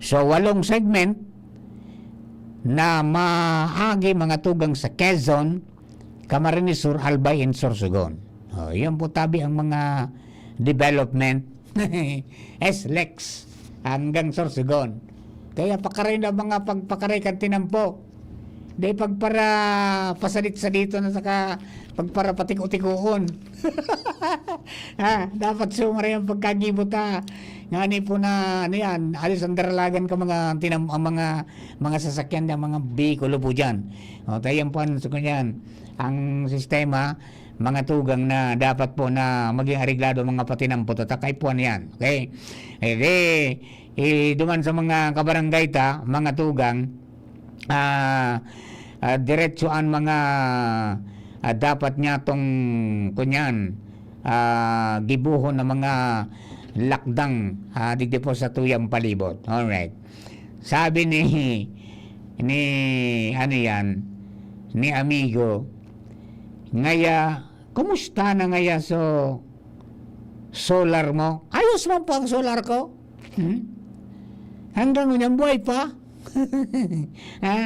So, walong segment na maagi mga tugang sa Quezon, Camarines Sur, Albay, and Sorsogon. Oh, yun po tabi ang mga development. S-Lex hanggang Sorsogon. Kaya pakaray na mga pagpakaray kan tinampo. Di pagpara pasadit-sadito na saka pagpara patiko-tikoon. Ha, dapat sumaray ang pagkagibot, ha. Ngani po na, ano yan, alis ang daralagan ka mga tinam-, ang mga, mga sasakyan niya, mga bikulo po dyan. O, tayan po ang, so, kanyan, ang sistema, mga tugang na dapat po na maging areglado, mga patinampot at kaipuhan yan. Okay? Eh, di, eh, duman sa mga kabarangay ta, mga tugang, ah, ah, diretso an mga, ah, dapat niya tong, kunyan, ah, gibohon na mga lakdang, ah, digdi po sa tuyang palibot. Alright. Sabi ni, ni, ano yan, ni amigo, ngaya, kumusta na ngaya so solar mo? Ayos man po ang solar ko. Hmm? Hanggang ngunyan buhay pa. Ha?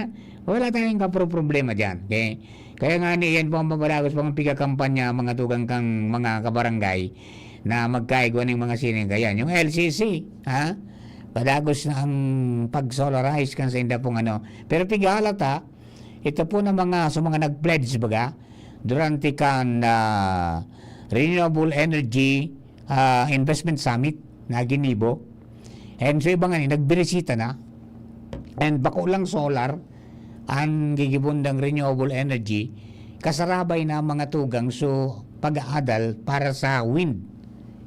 Wala tayong kapro-problema dyan. Okay? Kaya nga ni, yan po ang papadagos, mga pigakampanya, mga tugang kang mga kabarangay na magkaigwa ng mga sining. Kaya yung L C C, ha? Padagos na ang pag-solarize kan sa inda pong ano. Pero pigahalat, ha? Ito po na mga, sa mga nag-pledge, baga, durante kan, ah, Renewable Energy, ah, Investment Summit na ginibo. And so, iba nga ni, nagbirisita na. And bako lang solar, ang gigibon dang renewable energy, kasarabay na mga tugang so pag-aadal para sa wind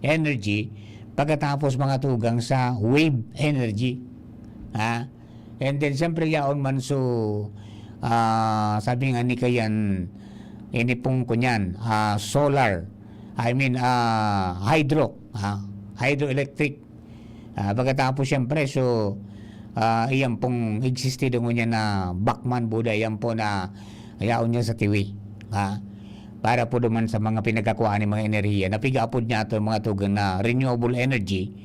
energy, pagkatapos mga tugang sa wave energy. Ha? And then, siyempre, yaon man so, ah, sabi nga ni kayan, ini pong kunyan, ah, solar, I mean, ah, hydro, ah, hydroelectric. Ah, pagkatapos, siyempre, so, ah, iyan pong existido ngunyan na bakman buda, iyan po na yaon niya sa tiwi. Ah, para po duman sa mga pinagkakuhaan ng mga enerhiya, napiga apod niya ito mga tugang na renewable energy,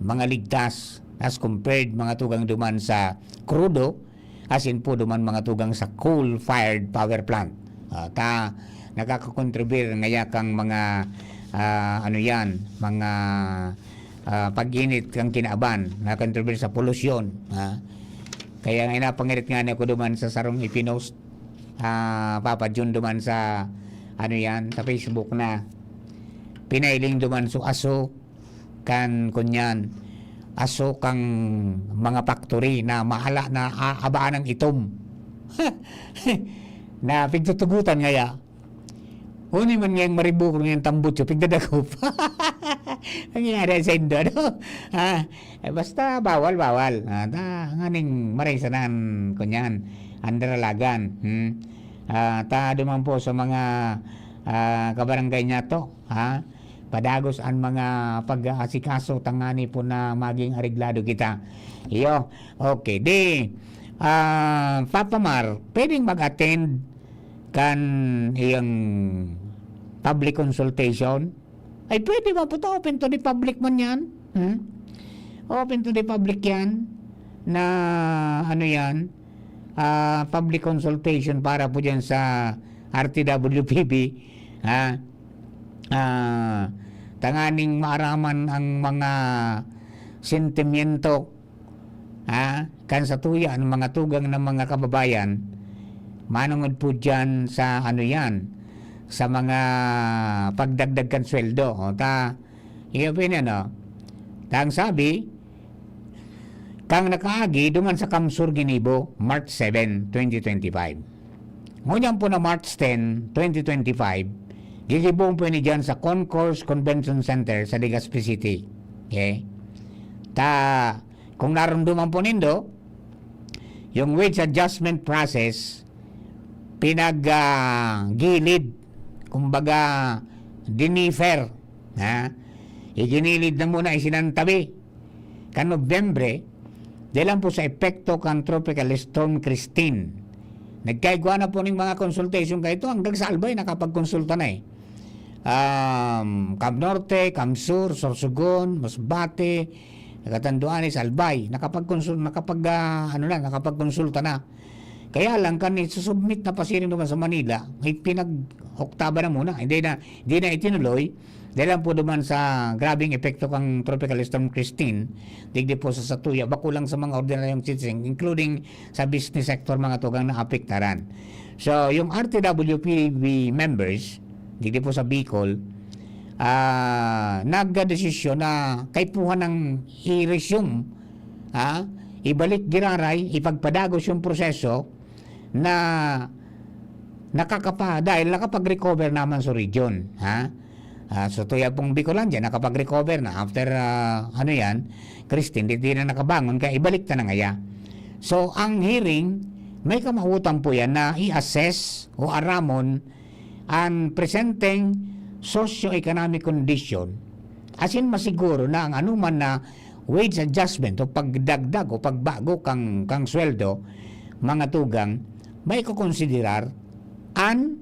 mga ligtas as compared mga tugang duman sa krudo, as in po duman mga tugang sa coal-fired power plant. Ah, ta, nakakakontribir ngaya kang mga, ah, ano yan, mga, ah, pag-init kang kinaaban, nakakontribir sa polusyon. Ah. Kaya nga inapangirit nga ako duman sa sarong ipinost, ah, Papa Jun duman sa, ano yan, sa Facebook na pinailing duman so aso, kan kunyan, aso kang mga factory na mahala na a-, abaan ang itom. Na pigtutugutan ngaya. Huni man ngayang maribukon ngayang tambutso, pigdadakop. Ang nangyari sa indo, ano? Ah, eh, basta bawal, bawal. Ah, ta, nganing maray sanan, kunyan, ang daralagan. Hmm? Ah, ta duman po sa mga, ah, kabarangay niya to, ha? Padagos an mga pag-aasikaso tangani po na maging areglado kita. Iyo, okay. Di, ah, Papa Mar, pwedeng mag-attend kan iyang public consultation? Ay, pwede ba po to? Open to the public man yan. Hmm? Open to the public yan na, ano yan, ah, public consultation para po dyan sa R T W P B. Ha? Ah, tanganing maaraman ang mga sentimiento, ha, kan satuya ng mga tugang ng mga kababayan, manungod po dyan sa, ano yan, sa mga pagdagdag kan sweldo. O, ta, iyo po yun, ano? Ta, ang sabi, kang nakaagi duman sa Kamsur ginibo, March seven, twenty twenty-five. Ngunyan po na March ten, twenty twenty-five, gigibohon po ini dyan sa Concourse Convention Center sa Legazpi City. Okay? Ta, kung narumduman po nindo, yung wage adjustment process, pinag, ah, gilid, kumbaga, dinifer, ha? Iginilid na muna, isinantabi. Kan Nobyembre, dahil lang po sa epekto kan Tropical Storm Christine. Nagkaigwa na po ning mga consultation kaito, hanggang sa Albay nakapagkonsulta na eh. Um, Cam Norte, Cam Sur, Sorsogon, Masbate, Catanduanes, Albay, nakapagkonsul-, nakapag, ah, ano na, nakapagkonsulta na. Kaya lang, kan isusubmit na pasiring naman sa Manila, ay pinag-oktaba na muna. Hindi na, hindi na itinuloy. Dahil lang po duman sa grabing epekto kang Tropical Storm Christine, digdi po sa satuya, bako lang sa mga ordinaryong citizen, including sa business sector, mga tugang na apektaran. So, yung R T W P B members, digdi po sa Bicol, ah, nagdesisyon na kaipuhan ng i-resume, ah, ibalik giraray, ipagpadagos yung proseso na nakakapa-, dahil nakapag-recover naman sa region, ha? Ah, so, tuya pong Bicolandia, nakapag-recover na after, ah, ano yan, Christine, di, di na nakabangon, kaya ibalik ta na ngaya. So, ang hearing, may kamawotan po yan na i-assess o aramon ang presenteng socio-economic condition, asin masiguro na ang anuman na wage adjustment o pagdagdag o pagbago kang, kang sweldo, mga tugang, may kukonsiderar an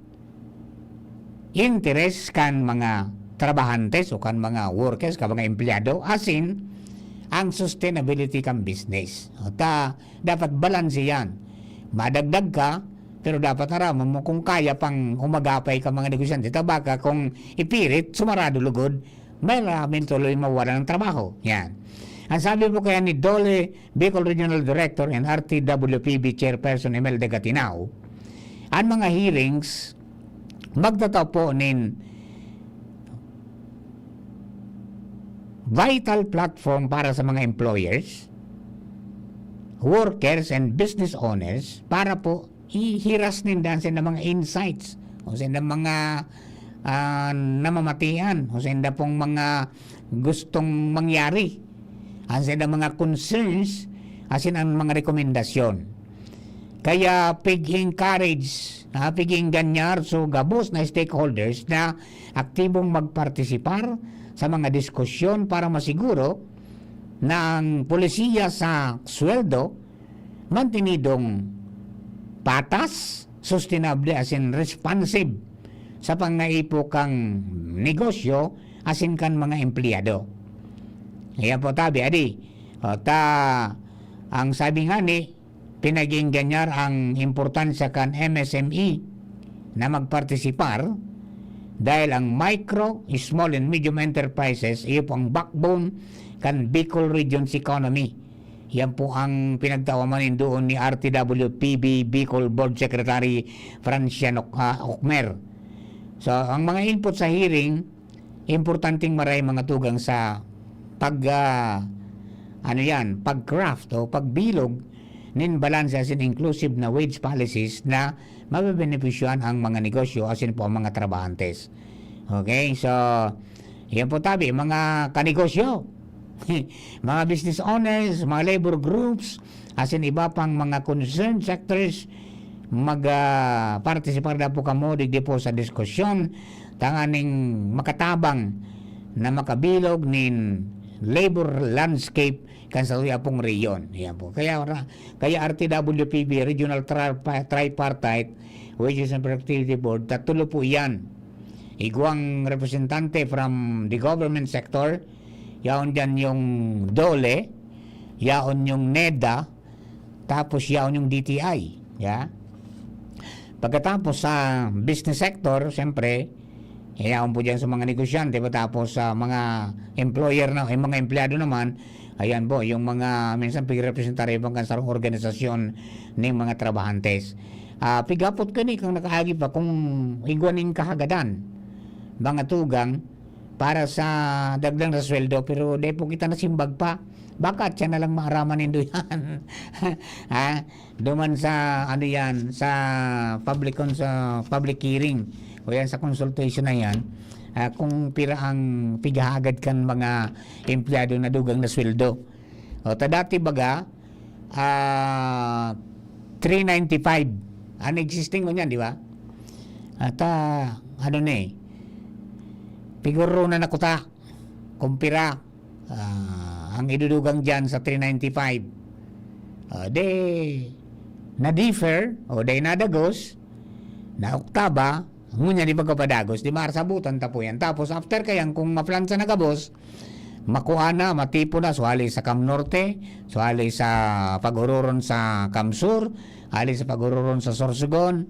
interes kan mga trabahantes o kan mga workers, kan mga empleyado, asin ang sustainability kan business. O ta, dapat balanse yan. Madagdag ka, pero dapat aramon mo kung kaya pang umagapay ka mga negosyante. Ta baka kung ipirit, sumarado lugod, may ramin tuloy mawalan ng trabaho. Yan. Ang sabi po kaya ni Dole Bicol Regional Director and R T W P B Chairperson Imelda Gatinao, ang mga hearings magtatao po nin vital platform para sa mga employers, workers, and business owners para po ihiras ninda ang sindang mga insights o sindang mga, ah, namamatian o sindang pong mga gustong mangyari, ang sindang mga concerns, asin ang mga rekomendasyon. Kaya pig-encourage, ah, pig-engganyar so gabos na stakeholders na aktibong magpartisipar sa mga diskusyon para masiguro na ang polisiya sa sweldo mantinidong patas, sustainable asin responsive sa pangaipo kan negosyo asin kan mga empleyado. Kaya po tabi, adi, o ta, ang sabi ngani, pinag-engganyar ang importansya kan M S M E na magpartisipar dahil ang micro, small and medium enterprises, iyo po ang backbone kan Bicol Region's economy. Yan po ang pinagtawaman doon ni R T W P B Bicol Board Secretary Franciano, ah, Ocmer. So, ang mga input sa hearing, importanteng maray mga tugang sa pag, ah, ano yan, pag-craft o pagbilog nin balanse asin inclusive na wage policies na mabebenepisyohan ang mga negosyo asin po ang mga trabahantes. Okay, so, yan po tabi, mga kanegosyo, mga business owners, mga labor groups, asin iba pang mga concerned sectors, mag, ah, partisipar na po kamo digdi po sa diskusyon tanganing makatabang na makabilog nin labor landscape kan sa tuyapong rehiyon. Yan po. Kaya ra-, kaya R T W P B, Regional Tri-, Tripartite, Wages and Productivity Board, tatulo po yan. Igwang representante from the government sector, yaon dyan yung DOLE, yaon yung NEDA, tapos yaon yung D T I. Ya? Pagkatapos sa business sector, siyempre, yaon po dyan sa mga negosyante, tapos sa mga employer na, yung mga empleyado naman, ayan po, yung mga minsan pigrepresentar yung mga sarong organisasyon ng mga trabahantes. Ah, pigapot kani kang nakaagi pa kung igwa ning kahagadan, mga tugang, para sa dagdag na sweldo, pero di po kita nasimbag pa. Baka siya na lang maaraman nindo yan. Ha? Duman sa, ano yan, sa public cons-, sa public hearing, o yan sa consultation na yan, ah, kung pira ang pighahagad kan mga empleyado na dugang na sweldo. O, ta dati baga, ah, three ninety-five. Ang existing ko niyan, di ba? At, ah, ano na eh, piguro na nakuta, kung pira, ah, ang idudugang dyan sa three ninety-five. Ah, de, na-defer, o de nadagos, na oktaba, ngunyan di pagkapadagos, di maarsabutan ta po yan. Tapos, after kayan, kung maplansa na gabos, makua na, matipon na, so hali sa Cam Norte, so hali sa pag-ururon sa Cam Sur, hali sa pag-ururon sa Sorsogon,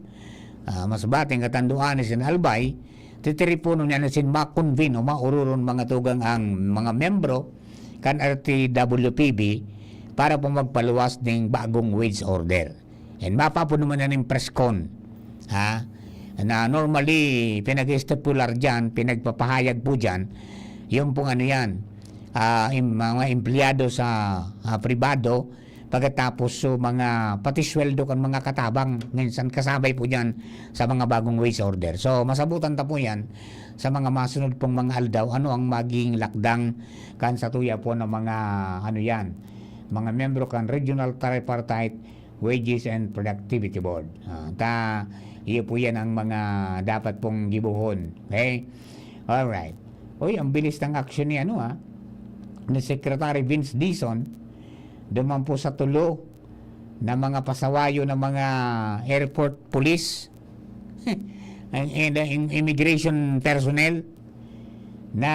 ah, mas bating katanduan ni sin Albay, titiriponon niya na sin ma-convene o maururon mga tugang ang mga membro kan R T W P B para po magpaluwas ning bagong wage order. And mapa po naman na ning press con, ha? Na normally, pinag-estipular dyan, pinagpapahayag po dyan, yung pong ano yan, ah, im-, mga empleyado sa, ah, pribado, Pagkatapos, so, mga, pati sweldo kan mga katabang, minsan kasabay po diyan sa mga bagong wage order. So, masabutan ta po yan sa mga masunod pong mga aldaw, ano ang magiging lakdang kan satuya po ng mga, ano yan, mga miyembro kan Regional Tripartite Wages and Productivity Board. Ah, ta, iyo po yan ang mga dapat pong gibohon. Okay? Alright. Uy, ang bilis ng action ni ano, ah, ni Secretary Vince Dizon, duman po sa tulo na mga pasawayo na mga airport police, ang, ang, ang immigration personnel na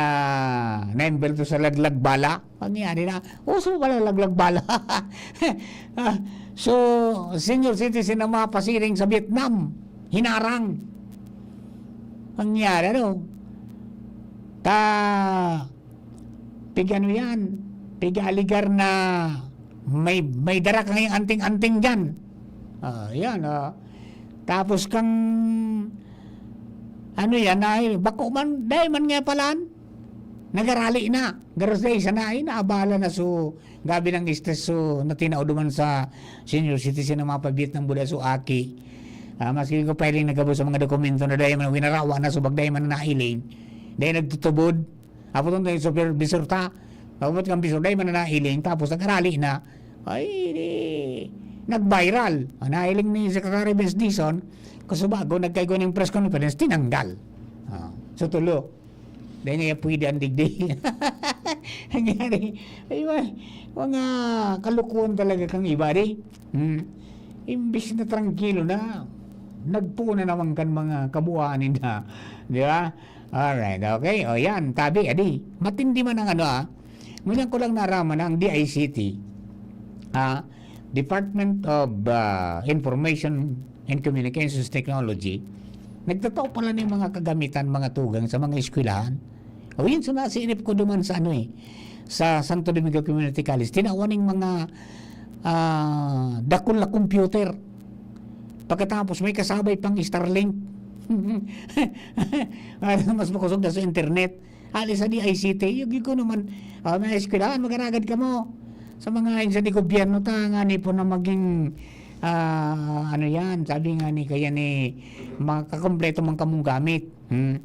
naimbelto sa laglag bala. Pangyari na, uso pala laglag bala. Ah, so, senior citizen na mapasiring sa Vietnam, hinarang. Pangyari, ano? Ta, pig ano yan? Pig-aligar na may, may dara kang anting-anting dyan. Ah, yan, ah. Tapos kang, ano yan, ay, bako man, dai man nga palan. Nagarali na. Garos na isa na, ay, naabala na so, gabi ng stress so, na tinao duman sa senior citizen na mga pabiit ng buda so aki. Ah, maski ko pwedeng nagkabo sa mga dokumento na dai man winarawa na so, bagday man na nailing. Dai nagtutubod. Apo tong supervisor ta. Apo kang bisor, dai man na nailing, tapos nagarali na. Ay, di, nag-viral. Ang nailing ni Secretary Vince Dizon, kasubago, nagkaigwa ng press conference, tinanggal. Ah, so tulo. Dahil nga pwede ang digdi. Nangyari, ay, wa-, mga kalukuhan talaga kang iba, di? Hmm. Imbis na trangkilo na, nagpuon na naman kan mga kabuuan ninda. Di ba? Alright, okay. O yan, tabi, adi. Matindi man ang ano, ah. Ngunyan ko lang naraman na ang D I C T, ah, Department of, ah, Information and Communications Technology, nagtatao pala ng mga kagamitan, mga tugang sa mga eskwelahan. O yun, so nasinip ko duman sa ano eh, sa Santo Domingo Community College. Tinawan ng mga, ah, dakul na computer. Pagkatapos, may kasabay pang Starlink. Para mas makusog na sa internet. Ali sa D I C T, yung, yung ko naman, ah, mga eskwelahan, magaragad kamo. Sa mga ahensya ni gobyerno, ta, ngani po na maging, ah, ano yan, sabi nga ni, kaya ni, makakompleto man kamong gamit. Hmm.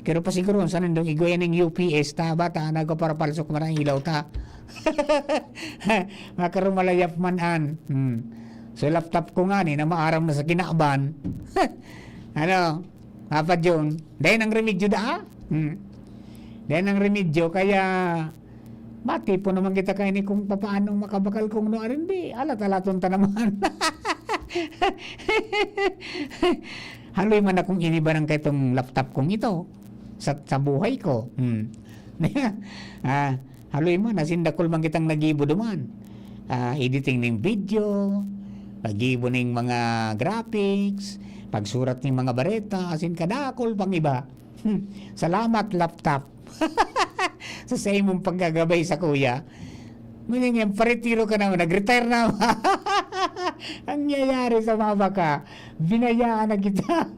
Pero pa siguro, sa nandong igwa yan ng U P S ta, bata, nagpaparapalsok man ang ilaw ta. Makarumalayap man an. Hmm. So, laptop ko nga ni, na maaram na sa kinaban. Ano? Papa John, dahil ang remedyo daa? Hmm. Dahil ang remedyo, kaya matipon naman kita kaini kung papaano makabakal kung no arin di. Alat-alaton ta naman. Haloy man akong iniba ng kaitong laptop kong ito sa, sa buhay ko. Hmm. Ah, haloy man, asin dakul man kitang nagibo duman. Ah, editing ning video, paggibo ning mga graphics, pagsurat ning mga bareta, asin kadakul pang iba. Hmm. Salamat, laptop. Sa saimong paggagabay sa kuya. Ngunyan yan, paretiro ka naman, nag-retire na. Ang nangyayari sa mga baka, binayaan na kita.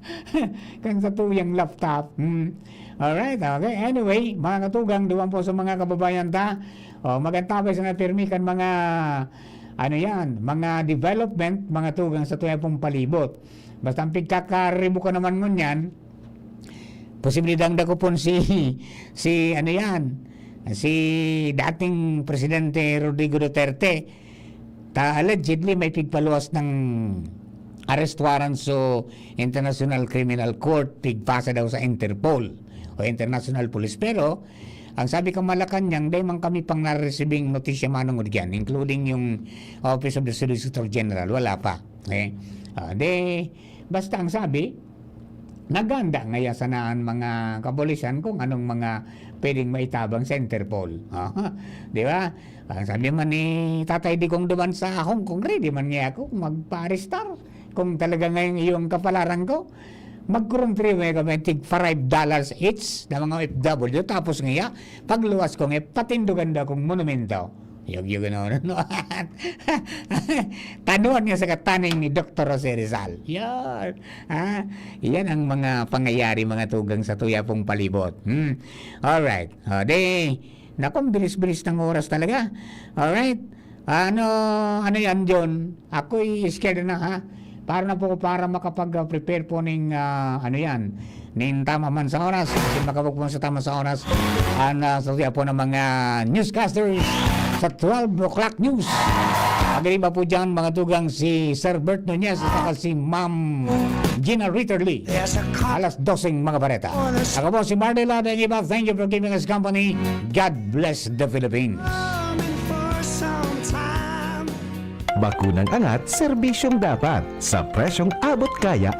Kan sa tuyang laptop. Hmm. Alright, okay. Anyway, mga katugang, duman po sa mga kababayan ta. O, magantabay sa napirmi kan mga, ano yan, mga development, mga tugang sa tuyang pong palibot. Basta ang pigkakaribo ka naman ngunyan, posible dang dakopon si, si, ano yan, si dating Presidente Rodrigo Duterte. Ta allegedly may pigpaluwas ng arrest warrant sa International Criminal Court, pigpasa daw sa Interpol o International Police. Pero, ang sabi ka Malacanang, dai man kami pang naresibing notisya manungod diyan, including yung Office of the Solicitor General, wala pa. Okay? Ah, de, basta ang sabi, naganda ngaya sana ang mga kapulisan kung anong mga pwedeng maitabang sa Interpol. Ah, di ba? Ang sabi man ni Tatay Digong duman sa Hong Kong, ready man nga ako magpa-arrestar. Kung talaga ngayong iyong kapalaran ko, magkurumprime kami tig five dollars each na mga O F W. Tapos nga, pagluwas ko nga, patindugan daw akong monumento. Yug, yug, ano, ano, ano. Tanuan nga sa kataning ni Doktor Jose Rizal. Yan. Ah, yan ang mga pangyayari, mga tugang sa tuya pong palibot. Hmm. Alright. O, di, naku, ang bilis-bilis ng oras talaga. Alright. Ano, ano yan, John? Ako'y scared na, ha? Para na po, para makapag-prepare po ning, ah, ano yan, ning tama man sa oras. Kasi makabog po sa tama sa oras. Ang, ah, sa po ng mga newscasters sa twelve o'clock news. Pag-iba po dyan, mga tugang, si Sir Bert Nunez at saka si Ma'am Gina Ritterly. Alas doseng mga bareta. Ako po si Marley Lada, ang iba. Thank you for giving us company. God bless the Philippines. Bakunang angat, serbisyong dapat, sa presyong abot kaya at